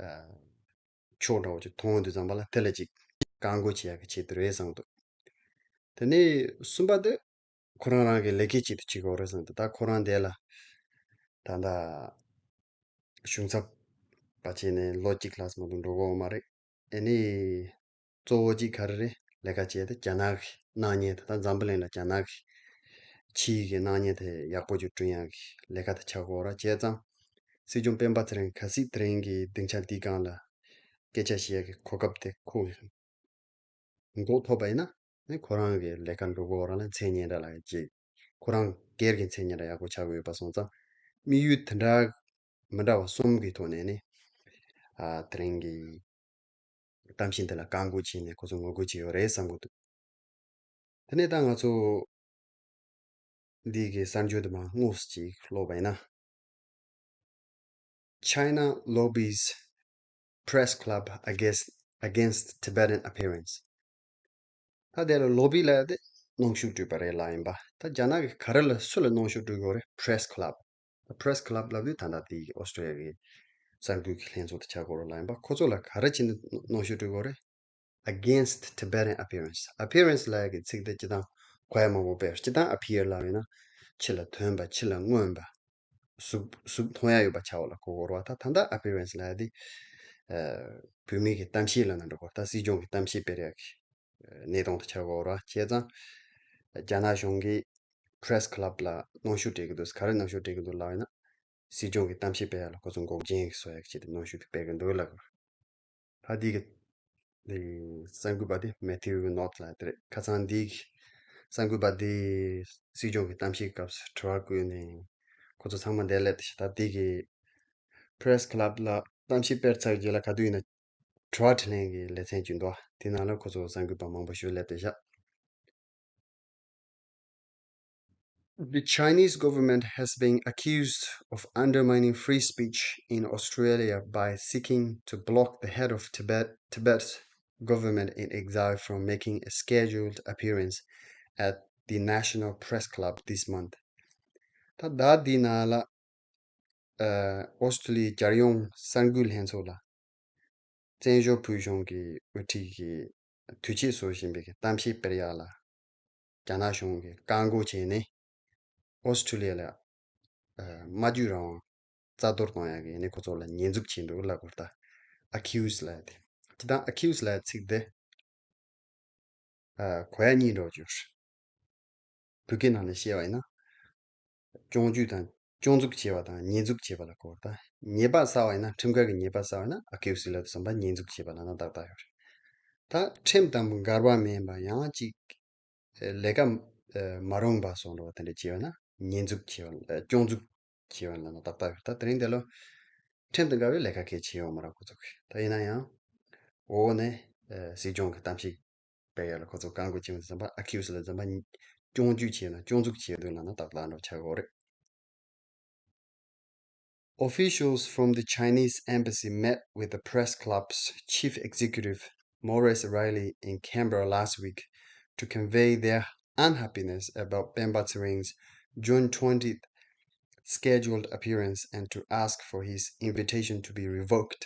ཨ་ཕྱོགས་འདྲ་བོ་ཅིག་མཐོང་ཡོང་དུས་ཙམ་པ་ལ་དེ་ལ་ཅིག་བཀག་འགོག་བྱེད་ཡག་གི་ཆེད་དུ་རེད་བསམ་འདུག་དེ་ནས་གསུམ་པ་དེ་ཁོ་རང་རང་གི་ལས་ཀའི་ཆེད་དུ་བྱེད་དགོས་རེད་བསམ་འདུག་ད་ཁོ་རང་དེ་ལ་ད་ལྟ་གཞུང་ཚབ་ བྱས་ནས་ལོ་གཅིག་ལྷག་ཙམ་འགྲོ་གི་ཡོད་མ་རེད། ཨ་ནི་གཙོ་བོ་གཅིག་ག་རེ་རེད། ལས་ཀ་བྱས་ཏེ་རྒྱ་ནག་གི་སྣང་བརྙན་དེ་དང་འཛམ་བུ་གླིང་ལ་རྒྱ་ནག་གི་ཕྱིའི་གི་སྣང་བརྙན་དེ་ཡག་པོ་ཅིག་བསྐྲུན་ཡག་གི་ལས་ཀ་དེ་ཆགས་ཀྱི་ཡོད་རེད། བྱས་ཙང་སྲིད་སྐྱོང་སྤེན་པ་ཚེ་རིང་གལ་སྲིད་དེ་རིང་གི་སྡིངས་ཆ་འདིའི་སྒང་ལ་སྐད་ཆ་བཤད་ཡག་གི་གོ་སྐབས་དེ་ཁོ་འགོག་ཐུབ་པ་ཡིན་ན། ནི་ཁོ་རང་གི་ལས་ཀ་འགྲོ་གི་ཡོད་རེད་ལ། མཚན་སྙན་གྲགས་ལ་ཅིག་ཁོ་རང་སྒེར་གྱི་མཚན་སྙན་གྲགས་ཡག་པོ་ཆགས་ཀྱི་ཡོད་པ་སོང་ཙང་། དམིགས་ཡུལ་དེ་འདྲ་མི་འདྲ་བ་གསུམ་གྱི་ཐོག་ནས་ནི་ཨ་དེ་རིང་གི་གཏམ་བཤད་འདི་ལ་བཀའ་འགུག་བྱས་ནས་ཁོ་ཚོ་ངོ་རྒོལ་བྱས་ཡོད་རེད་བསམ་གྱི་འདུག་དེ་ནས་ད་ང་ཚོ་འདི་གི་གསར་འགྱུར་འདི་མར་དངོས་སུ་ཅིག་ཀློག་པ་ཡིན་ན། China lobbies press club against, against Tibetan appearance. ད་དེ་ལ་ལོ་བི་ལབ་ཡ་དེ་གནོན་ཤུགས་སྤྲོད་པ་རེད་ལབ་ཡིན་པ། ད་རྒྱ་ནག་གིས་ག་རེ་ལ་སུ་ལ་གནོན་ཤུགས་སྤྲོད་དགོས་རེད། Press club. Press club ལབ་དུས་ད་ལྟ་དེ་ཨོ་སི་ཀྲི་ལི་ཡ་གི་གསར་འགྱུར་གྱི་ལྷན་ཚོགས་དེ་ཆགས་ཀྱི་ཡོད་རེད་ལབ་ཡིན་པ། ཁོ་ཚོ་ལ་ག་རེ་བྱས་ནས་གནོན་ཤུགས་སྤྲོད་དགོས་རེད། Against Tibetan appearance. Appearance ལབ་ཡ་གི་ཚིག་དེ་སྤྱིར་བཏང་གོ་ཡ་མང་པོ་དཔེ། སྤྱིར་བཏང་appear ལབ་ཡིན་ན་ཕྱི་ལ་ཐོན་པ། ཕྱི་ལ་མངོན་པ། གཟུགས་གཟུགས་མཐོང་ཡ་ཡོད་པ་ཆགས་པ་ལ་གོ་གི་ཡོད་རེད་བ། ད་ད་ལྟ་appearance ལབ་ཡ་དེ་ཨ་བོད་མི་གི་གཏམ་བཤད་ལབ་ན་འགྲིག་གི་རེད། ད་སྲིད་སྐྱོང་གི་གཏམ་བཤད་སྤེལ་ཡ་གི་གནས་སྟངས་དེ་ཆགས་ཀྱི་ཡོད་རེད་བ། བྱས་ཙང་རྒྱ་ནག་གཞུང་གིས་Press Club ལ་གནོན་ཤུགས་སྤྲད་ཀྱི་འདུག་ག་རེ་གནོན་ཤུགས་སྤྲད་ཀྱི་འདུག་ལབ་ཡིན་ན། སྲིད་སྐྱོང་གི་གཏམ་བཤད་སྤེལ་ཡ་ལ་ཁོ་ཚོ་འགོག་རྐྱེན་བཟོ་ཡ་གི་ཆེད་དུ་གནོན་ཤུགས་དེ་སྤེལ་གྱི་འདུག་ལབ་དགོས། ད་འདི་གི་འདི་གསར་འགོད་པ་དེ་Matthew Knott ལབ་དེ་རེད། ཁ་སང་འདི་གི་གསར་འགོད་པ་དེ་སྲིད་སྐྱོང་གི་གཏམ་བཤད་སྐབས་སུ་དྲི་བ་བཀོད་ནས་ཁོ་ཚོ་ཚང་མ་འདིར་སླེབས་ཏེ་ཤི། ད་འདི་གི་Press Club ལ་གཏམ་བཤད་སྤེལ་ཚར་རྗེས་ལ་ག་དུས་ཡིན་ན་དྲི་བ་དྲིས་ལན་གྱི་ལེ་ཚན་ཅིག་འདུག་དེ་ནང་ལ་ཁོ་ཚོ་གསར་འགོད་པ་མང་པོ་ཞིག་སླེབས་ཏེ་བཞག The Chinese government has been accused of undermining free speech in Australia by seeking to block the head of Tibet, Tibet's government in exile from making a scheduled appearance at the National Press Club this month. ད་ཟླ་འདིའི་ནང་ལ་ཨ་ཨོ་སི་ཀྲི་ལི་ཡའི་རྒྱལ་ཡོངས་གསར་འགོད་ལྷན་ཚོགས་ལ་བཙན་བྱོལ་བོད་གཞུང་གི་དབུ་ཁྲིད་ཀྱིས་དུས་ཆེན་བཟོ་བཞིན་པའི་གཏམ་བཤད་སྤེལ་ཡག་ལ་རྒྱ་ནག་གཞུང་གིས་བཀག་འགོག་བྱས་ནས། ཨོ་སི་ཀྲི་ལི་ཡ་ལ་ཨ་སྨྲ་བརྗོད་རང་དབང་རྩ་གཏོར་གཏོང་ཡག་གི་ནི་ཁོ་ཚོ་ལ་ཉེས་འཛུགས་བྱས་འདུག་ལབ་དགོས། ད་accuse ལབ་ཡ་དེ། སྤྱིར་བཏང་accuse ལབ་ཡ་ཚིག་དེ་ཨ་གོ་ཡ་གཉིས་འདྲ་བོ་ཅིག་ཡོད་རེད། བོད་སྐད་ནང་ནས་བཤད་པ་ཡིན་ན། སྐྱོན་བརྗོད་དང་སྐྱོན་འཛུགས་བྱས་པ་དང་ཉེས་འཛུགས་བྱས་པ་ལ་གོ། ད་ཉེས་པ་བསགས་པ་ཡིན་ན། ཁྲིམས་འགལ་གྱི་ཉེས་པ་བསགས་པ་ཡིན་ན་accuse ལབ་དུས་ཙམ་པ་ཉེས་འཛུགས་བྱས་པ་ལབ་ན་ཏག་ཏག་ཡོད་རེད། ད་ཁྲིམས་དང་འགལ་བ་མིན་པ་ཡང་ཅིག་ལས་ཀ་མ་རུང་བ་སོགས་འདྲ་བ་དེ་འདྲ་བྱས་པ་ན་ཉེས་འཛུགས་བྱས་པ། སྐྱོན་འཛུགས་བྱས་པ་ལབ་ན་ཏག་ཏག་ཡོད། ད་དེ་རིང་འདི་ལོ་ཁྲིམས་དང་འགལ་བའི་ལས་ཀ་གལ་ཆེ་ཡོད་མ་རེད་ཁོ་ཚོ་གི། ད་ཡིན་ན་ཡང་འོག་ནས་སྲིད་སྐྱོང་གི་གཏམ་བཤད་སྤེལ་ཡ་ལ་ཁོ་ཚོ་བཀག་འགོག་བྱས་པ་ཙམ་པ། accuse ལ་ཙམ་པ་སྐྱོན་བརྗོད་བྱས་ན་སྐྱོན་འཛུགས་བྱས་འདུག་ལབ་ན་ཏག་ཏག་འདྲ་ཆགས་ཡོད་རེད། Officials from the Chinese embassy met with the press club's chief executive, Maurice Riley, in Canberra last week to convey their unhappiness about Pemba Tsering's June twentieth scheduled appearance and to ask for his invitation to be revoked.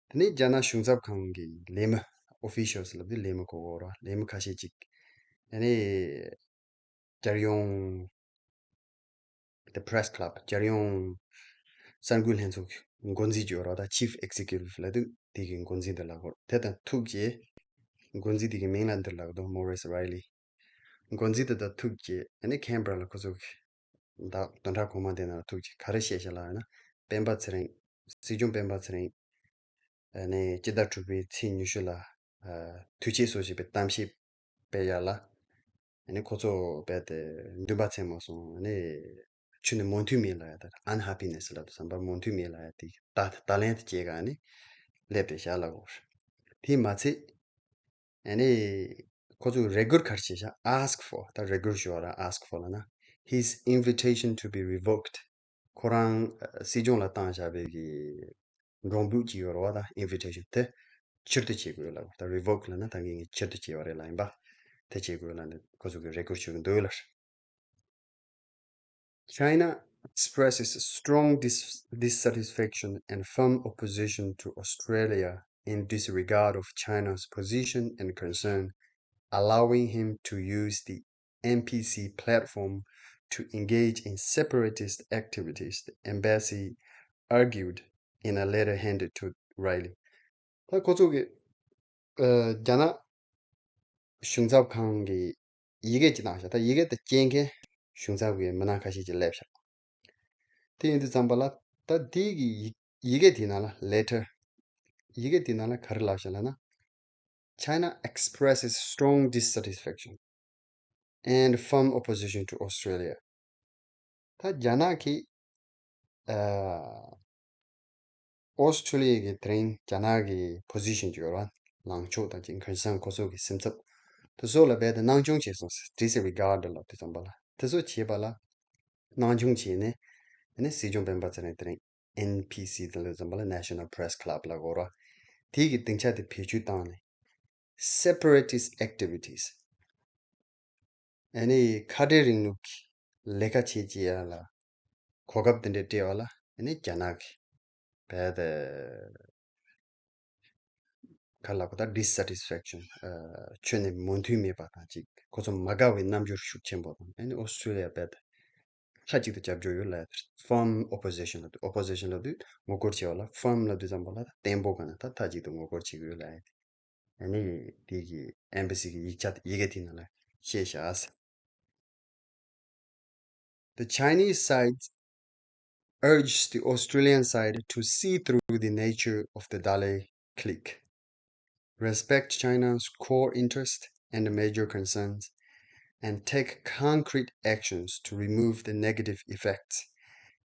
དེ་ནས་རྒྱ་ནག་གཞུང་ཚབ་ཁང་གི་ལས་མི། officials ལབ་དུས་ལས་མི་གོ་གོ་ར། ལས་མི་ཁ་ཤས་ཅིག་ཨ་ནི་རྒྱལ་ཡོངས་the press club རྒྱལ་ཡོངས་གསར་འགོད་ལྷན་ཚོགས་ཀྱི་འགོ་འཛིན་ཅིག་ཡོད་ར། ད་chief executive ལབ་དུས་དེ་གི་འགོ་འཛིན་དེ་ལ་གོ། དེ་དང་ཐུག་རྗེས། འགོ་འཛིན་དེ་གི་མིང་ལ་འདིར་ལབ་དོ། Maurice Riley འགོ་འཛིན་དེ་དང་ཐུག་རྗེས་ཨ་ནི་Canberra ལ་ཁོ་ཚོ་གི་ད་བདུན་ཕྲག་གོང་མ་དེ་ནང་ལ་ཐུག་རྗེས་ག་རེ་བཤད་ཤག་ལབ་ཡོད་ན། སྤེན་པ་ཚེ་རིང་། སྲིད་སྐྱོང་སྤེན་པ་ཚེ་རིང་ཨ་ནི་སྤྱི་ཟླ་དྲུག་པའི་ཚེས་ཉི་ཤུ་ལ་ཨ་དུས་ཆེན་སོགས་བྱས་པའི་གཏམ་བཤད་སྤེལ་ཡ་ལ་ཨ་ནི་ཁོ་ཚོ་རྦད་དེ་འདུན་པ་ཚད་མ་སོང་། ཨ་ནི་ཁྱོན་ནས་མོས་མཐུན་མེད་ལབ་ཡ། ད་unhappiness ལབ་དུས་ཙམ་པ་མོས་མཐུན་མེད་ལབ་ཡ་དེ་ད་ད་ལན་དེ་བྱེད་ག་ཨ་ནི་སླེབས་ཏེ་བཞག་ལབ་དགོས། དེ་མ་ཚད་ཨ་ནི་ཁོ་ཚོས་རེ་སྐུལ་ག་རེ་བྱས་ཤག ask for ད་རེ་སྐུལ་ཞུ་བ་ར། ask for ལབ་ན་his invitation to be revoked ཁོ་རང་ཨ་སྲིད་སྐྱོང་ལ་བཏང་བཞག་པའི་གི་མགྲོན་འབོད་ཅིག་ཡོད་རེད་བ། ད་invitation དེ་ཕྱིར་བསྡུ་བྱེད་དགོས་ལབ། ད་revoke ལབ་ན་ད་ངས་ངས་ཕྱིར་བསྡུ་བྱས་པ་རེད་ལབ་ཡིན་པ། དེ་བྱེད་དགོས་ལབ་ནས་ཁོ་ཚོ་གིས་རེ་སྐུལ་ཞུ་གི་འདུག་ལ། China expresses strong dis- dissatisfaction and firm opposition to Australia in disregard of China's position and concern allowing him to use the N P C platform to engage in separatist activities, the embassy argued in a letter handed to Riley. ད་ཁོ་ཚོ་གི་ཨ་རྒྱ་ནག་གཞུང་ཚབ་ཁང་གི་ཡི་གེ་ཅིག་བཏང་ཤག་ད་ཡི་གེ་དེ་སྐྱེལ་མཁན་གཞུང་ཚབ་ཀྱི་མི་སྣ་ཁ་ཤས་ཅིག་སླེབས་ཤག་དེ་ཡིན་དུས་ཙམ་པ་ལ་ད་དེ་གི་ཡི་ཡི་གེ་དེའི་ནང་ལ་letter ཡི་གེ་དེའི་ནང་ལ་ག་རེ་ལབ་ཤག་ལབ་ན། China expresses strong dissatisfaction and firm opposition to Australia. ད་རྒྱ་ནག་གིས་ཨ་ཨོ་སི་ཁྲུ་ལི་ཡ་གི་དེ་རིང་རྒྱ་ནག་གི་position ཅིག་ཡོད་ར། ལངས་ཕྱོགས་དང་ཅིག་concern ཁོ་ཚོ་གི་སེམས་འཚབ་དེ་ཚོ་ལ་རྦད་དེ་སྣང་ཆུང་བྱས་སོང་ཟེར། disregard ལབ་དུས་ཙམ་པ་ལ་དེ་ཚོ་བྱས་པ་ལ་སྣང་ཆུང་བྱས་ནས་ཨ་ནི་སྲིད་སྐྱོང་སྤེན་པ་ཚེ་རིང་དེ་རིང་N P C དེ་ལབ་དུས་ཙམ་པ་ལ་National Press Club ལབ་དགོས་ར། དེ་གི་སྡིངས་ཆ་དེ་བེད་སྤྱོད་བཏང་ནས་separatist activities ཨ་ནི་ཁ་བྲལ་རིང་ལུགས་ཀྱི་ལས་ཀ་བྱེད་ཀྱི་ཡ་ལ་གོ་སྐབས་དེ་འདྲ་སྤྲད་པ་ལ་ཨ་ནི་རྒྱ་ནག་གི་རྦད་དེ་ག་ལབ་དགོས་ད། dissatisfaction ཨ་ཁྱོན་ནས་མོས་མཐུན་མེད་པ་དང་ཅིག་ཁོ་ཚོ་མ་དགའ་བའི་རྣམ་འགྱུར་ཤུགས་ཆེན་པོ་དང་ཨ་ནི་ཨོ་སི་ཁྲུ་ལི་ཡ་རྦད་དེ་མཐའ་གཅིག་ཏུ་རྒྱབ་སྐྱོར་ཡོད་ལབ་ཡ་དེ་རེད། firm opposition ལབ་དུས་opposition ལབ་དུས་ངོ་རྒོལ་བྱེད་པ་ལ་firm ལབ་དུས་ཙམ་པ་ལ་ད་བརྟན་པོ་ག་ན་ད་མཐའ་གཅིག་ཏུ་ངོ་རྒོལ་བྱེད་ཀྱི་ཡོད་ལབ་ཡ་དེ། ཨ་ནི་དེ་གི་N P C གི་ཡིག་ཆ་ཡི་གེ་དེའི་ནང་ལ་བཤད་ཤག The Chinese side urges the Australian side to see through the nature of the Dalai clique, respect China's core interests and major concerns, and take concrete actions to remove the negative effects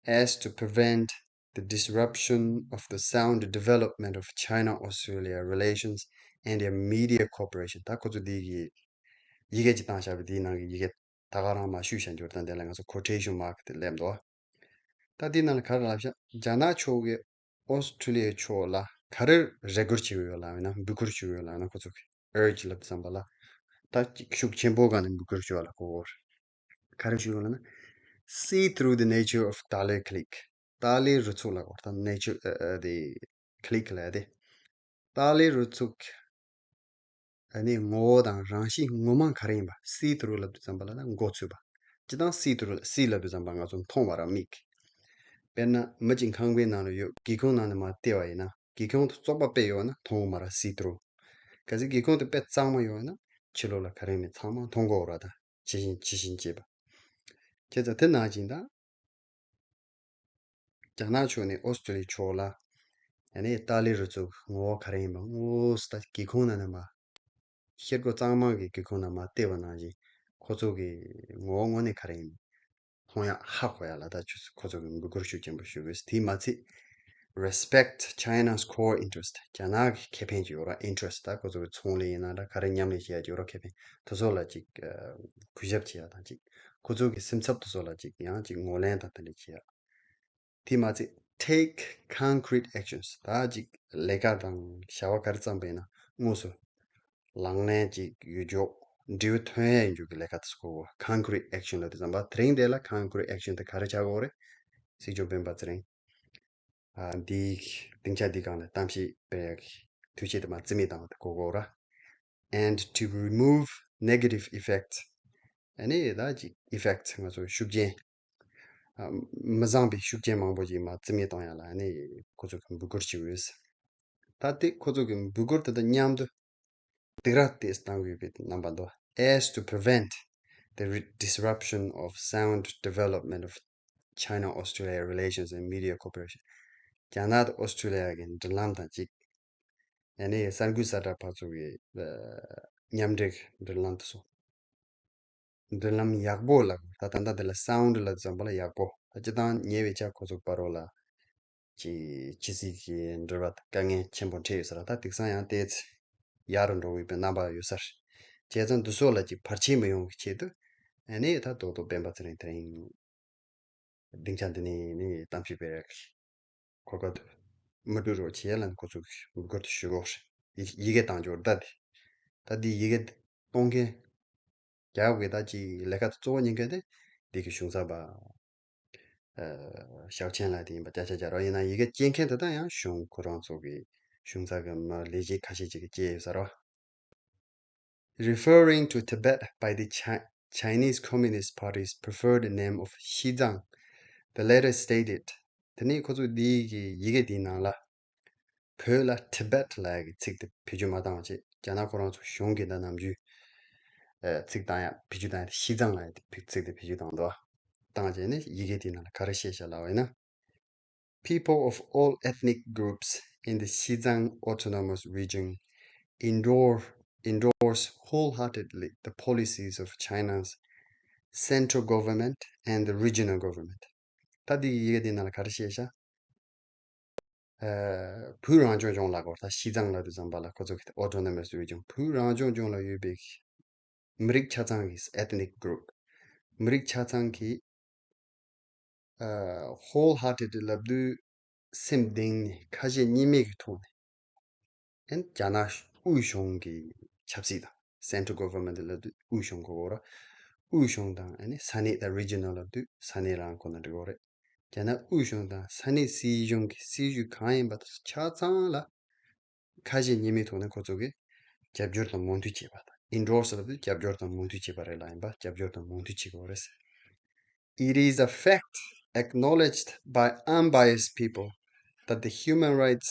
as to prevent the disruption of the sound development of China-Australia relations and their media cooperation. ད་ཁོ་ཚོ་འདི་གི་ཡི་གེ་ཅིག་བཏང་བཞག་པའི་འདིའི་ནང་གི་ཡི་གེ་ད་ག་རང་མ་ཞུས་བཞག་འགྱུར་དང་དེ་ལ་ང་ཚོ་quotation mark དེ་སླེབས་འདུག་ད་འདི་ནང་ལ་ག་རེ་ལབ་བཞག་རྒྱ་ནག་ཕྱོགས་ཀྱི་ཨོ་སི་ཁྲུ་ལི་ཡའི་ཕྱོགས་ལ་ག་རེ་རེ་སྐུལ་བྱེད་ཀྱི་ཡོད་ལབ་ཡིན་ན་འབོད་སྐུལ་ཞུ་གི་ཡོད་ལབ་ཡིན་ན་ཁོ་ཚོ་གི་urge ལབ་དུས་ཙམ་པ་ལ་ད་ཅིག་ཤུགས་ཆེན་པོ་སྒང་ནས་འབོད་སྐུལ་ཞུ་བ་ལ་གོ་གོ་རེད། ག་རེ་ཞུ་གི་ཡོད་ལབ་ན། see through the nature of Dalai clique ཏཱ་ལའི་རུ་ཚོགས་ལ་གོ་ད་nature ཨ་ཨ་དེ་clique ལབ་ཡ་དེ། ཏཱ་ལའི་རུ་ཚོགས་ཨ་ནི་ངོ་བོ་དང་རང་གཤིས་ངོ་མ་ག་རེ་ཡིན་པ་see through ལབ་དུས་ཙམ་པ་ལ་ད་མགོ་ཚོས་པ། སྤྱིར་བཏང་see through see ལབ་དུས་ཙམ་པ་ང་ཚོ་མཐོང་བ་རང་མིག་དཔེར་ན་མི་གཅིག་ཁང་པའི་ནང་ལ་ཡོད། སྒེའུ་ཁུང་ནང་ནས་མར་བལྟས་པ་ཡིན་ན་སྒེའུ་ཁུང་དེ་བཙོག་པ་དཔེ་ཡོད་ན་མཐོང་གི་མ་རེད། see through གལ་སྲིད་སྒེའུ་ཁུང་དེ་དཔེ་གཙང་མ་ཡོད་ན་ཕྱི་ལོགས་ལ་ག་རེ་མེད་ཚང་མ་མཐོང་གི་ཡོད་རེད། ད་ཇི་བཞིན་ཇི་བཞིན་བྱས་པ། བྱས་ཙང་དེ་ནང་བཞིན་ད་རྒྱ་ནག་ཕྱོགས་ནས་ཨོ་སི་ཀྲི་ལི་ཡའི་ཕྱོགས་ལ་ཨ་ནི་ཏཱ་ལའི་རུ་ཚོགས་ངོ་བོ་ག་རེ་ཡིན་པ་དངོས་སུ་ད་སྒེའུ་ཁུང་ནང་ནས་མར་ཤེལ་སྒོ་གཙང་མ་གི་སྒེའུ་ཁུང་ནང་མར་བལྟས་པ་ནང་བཞིན་ཁོ་ཚོ་གི་ངོ་བོ་དངོས་གནས་ག་རེ་ཡིན་མཐོང་ཡག་ཧ་གོ་ཡག་ལ་ད་ཁྱོད་ཚོ་ཁོ་ཚོ་གི་འབོད་སྐུལ་ཤུགས་ཆེན་པོ་ཞུ་དགོས། དེས་མ་ཚད་respect China's core interest རྒྱ་ནག་གི་ཁེ་ཕན་ཅིག་ཡོད་ར། interest ད་ཁོ་ཚོ་གི་ཚོང་ལས་ཡིན་ན་འདྲ་ག་རེ་མཉམ་ལས་བྱེད་ཡག་ཅིག་ཡོད་ར། ཁེ་ཕན་དེ་ཚོ་ལ་ཅིག་གུས་ཞབས་བྱེད་ཡག་དང་ཅིག་ཁོ་ཚོ་གི་སེམས་འཚབ་དེ་ཚོ་ལ་ཅིག་ཡང་ཅིག་ངོས་ལེན་དང་དེ་འདྲ་བྱེད་ཡག་དེས་མ་ཚད་take concrete actions ད་ཅིག་ལས་ཀ་དང་བྱ་བ་ག་རེ་བརྩམས་པ་ཡིན་ན་དངོས་སུ་ལག་ལེན་ཅིག་ཡོད་འཇོག་འབྲས་བུ་ཐོན་ཡག་ཡིན་འཇུག་གི་ལས་ཀ་དེ་ཚོ་གོ་གོ། concrete action ལབ་དུས་ཙམ་པ་དེ་རིང་དེ་ལ་concrete action དེ་ག་རེ་ཆགས་གོ་རེད། སྲིད་སྐྱོང་སྤེན་པ་ཚེ་རིང་ཨ་འདིའི་སྡིངས་ཆ་འདི་སྒང་ལ་གཏམ་བཤད་སྤེལ་ཡག་གི་འཐུས་ཆེ་དེ་མ་རྩིས་མེད་བཏང་བ་དེ་གོ་གོ་ར། and to remove negative effects ཨ་ནི་ད་ཅིག་effect ང་ཚོ་ཤུགས་རྐྱེན་ཨ་མི་བཟང་པའི་ཤུགས་རྐྱེན་མང་པོ་ཞིག་མར་རྩིས་མེད་གཏོང་ཡག་ལ་ཨ་ནི་ཁོ་ཚོ་གི་འབོད་སྐུལ་ཞུ་གི་ཡོད། ད་དེ་ཁོ་ཚོ་གི་འབོད་སྐུལ་དེ་དང་མཉམ་དུ་སྡིགས་ར་ཏོག་ཙམ་བཏང་དགོས་པའི་རྣམ་པ་འདུག as to prevent the re- disruption of sound development of China-Australia relations and media cooperation རྒྱ་ནག་དང་ཨོ་སི་ཀྲི་ལི་ཡ་གི་མདུན་ལམ་དང་གཅིག་ཡང་ན་གསར་འགོད་གསལ་བསྒྲགས་པ་ཚོ་གི་ཨ་མཉམ་འབྲེལ་མདུན་ལམ་དེ་ཚོ། མདུན་ལམ་ཡག་པོ་ལ་ད་ད་ལྟ་འདི་ལ་sound ལ་འཛོམས་པ་ལ་ཡག་པོ། ད་སྤྱིར་བཏང་ཉེ་བའི་ཆར་ཁོ་ཚོ་བར་རོ་ལ་ཅི་ཅི་སྲིད་ཀྱི་འབྲེལ་བ་དཀའ་ངལ་ཆེན་པོ་འཕྲད་ཡོད་ས་རེད། ད་དེང་སང་ཡང་ཏོག་ཙམ་ཡག་རུ་འགྲོ་གི་ཡོད་པའི་རྣམ་པ་ཡོད་ས་རེད། བྱས་ཙང་འདི་ཚོ་ལ་ཅིག་བར་ཆད་མི་ཡོང་གི་ཆེད་དུ་ཨ་ནི་ད་རྡོག་རྡོག་སྤེན་པ་ཚེ་རིང་དེ་རིང་སྡིངས་ཆ་འདི་ནས་ནི་གཏམ་བཤད་སྤེལ་ཡག་གི་གོ་སྐབས་དེ་མི་སྤྲོད་རོགས་བྱེད་ལ་ཁོ་ཚོ་གི་འབོད་སྐུལ་དེ་ཞུ་གི་ཡོད་རེད། ཡི་ཡི་གེ་བཏང་འབྱོར་ད་དེ། ད་དེ་ཡི་གེ་གཏོང་མཁན་རྒྱ་གར་གི་ད་ཅིག་ལས་ཀ་དེ་གཙོ་བོ་གཉེར་མཁན་དེ་འདི་གི་གཞུང་ཚབ་པ་ཨ་ཞའོ་ཆན་ལགས་དེ་ཡིན་པ་སྐད་ཆ་རྒྱག་རོགས། ཡིན་ན་ཡི་གེ་སྐྱེལ་མཁན་དེ་དག་ཡང་གཞུང་ཁོ་རང་ཚོ་གི་གཞུང་ཚབ་གི་མི་ལས་བྱེད་ཁ་ཤས་ཅིག་གིས་སྐྱེལ་ཡོད་ས་རེད། Referring to Tibet by the Chi- Chinese Communist Party's preferred name of Xizang, the letter stated དེ་ནས་ཁོ་ཚོས་འདིའི་གི་ཡི་གེ་འདིའི་ནང་ལ། བོད་ལ་Tibet་ལབ་ཡ་གི་ཚིག་དེ་བེད་སྤྱོད་མ་བཏང་བ་བྱས། རྒྱ་ནག་ཁོ་རང་ཚོ་གཞུང་གིས་ད་ནམ་རྒྱུན་ཨ་ཚིག་བཏང་ཡ་བེད་སྤྱོད་བཏང་ཡ་དེ་ཤི་ཙང་ལབ་ཡ་དེ་ཚིག་དེ་བེད་སྤྱོད་བཏང་འདུག། བཏང་བྱས་ནས་ཡི་གེ་དེའི་ནང་ལ་ག་རེ་བཤད་བཞག་ལབ་པ་ཡིན་ན། People of all ethnic groups in the Xizang Autonomous Region endorse, endorse wholeheartedly the policies of China's central government and the regional government. ད་འདི་གི་ཡི་གེ་དེའི་ནང་ལ་ག་རེ་བཤད་བཞག། ཨ། བོད་རང་སྐྱོང་ལྗོངས་ལབ་དགོས་རེད། ད་ཤི་ཙང་ལབ་དུས་ཙམ་པ་ལ་ཁོ་ཚོ་གི་Autonomous Region། བོད་རང་སྐྱོང་ལྗོངས་ལ་ཡོད་པའི་མི་རིགས་ཆ་ཚང་གི་ethnic group། མི་རིགས་ཆ་ཚང་གི་ཨ། wholehearted ལབ་དུས་སེམས་གཏིང་ནས་ཁ་ཞེ་གཉིས་མེད་ཀྱི་ཐོག་ནས། ཨན་རྒྱ་ནག་དབུས་གཞུང་གི་ཆབ་སྲིད་དང་། Central Government ལབ་དུས་དབུས་གཞུང་གོ་གོ་ར། དབུས་གཞུང་དང་ཨ་ནི་ས་གནས་དང་Regional ལབ་དུས་ས་གནས་རང་ཁོ་ན་འགྲིག་གོ་རེད། རྒྱ་ནག་དབུས་གཞུང་དང་ས་གནས་སྲིད་གཞུང་གི་སྲིད་ཇུས་གང་ཡིན་པ་དེ་ཚོ་ཆ་ཚང་ལ་ཁ་ཞེ་གཉིས་མེད་ཐོག་ནས་ཁོ་ཚོ་གིས་རྒྱབ་སྐྱོར་དང་མོས་མཐུན་བྱས་པ་དང་། Endorse ལབ་དུས་རྒྱབ་སྐྱོར་དང་མོས་མཐུན་བྱས་པ་རེད་ལ། ཡིན་པ་རྒྱབ་སྐྱོར་དང་མོས་མཐུན་བྱེད་དགོས་རེད། It is a fact acknowledged by unbiased people that the human rights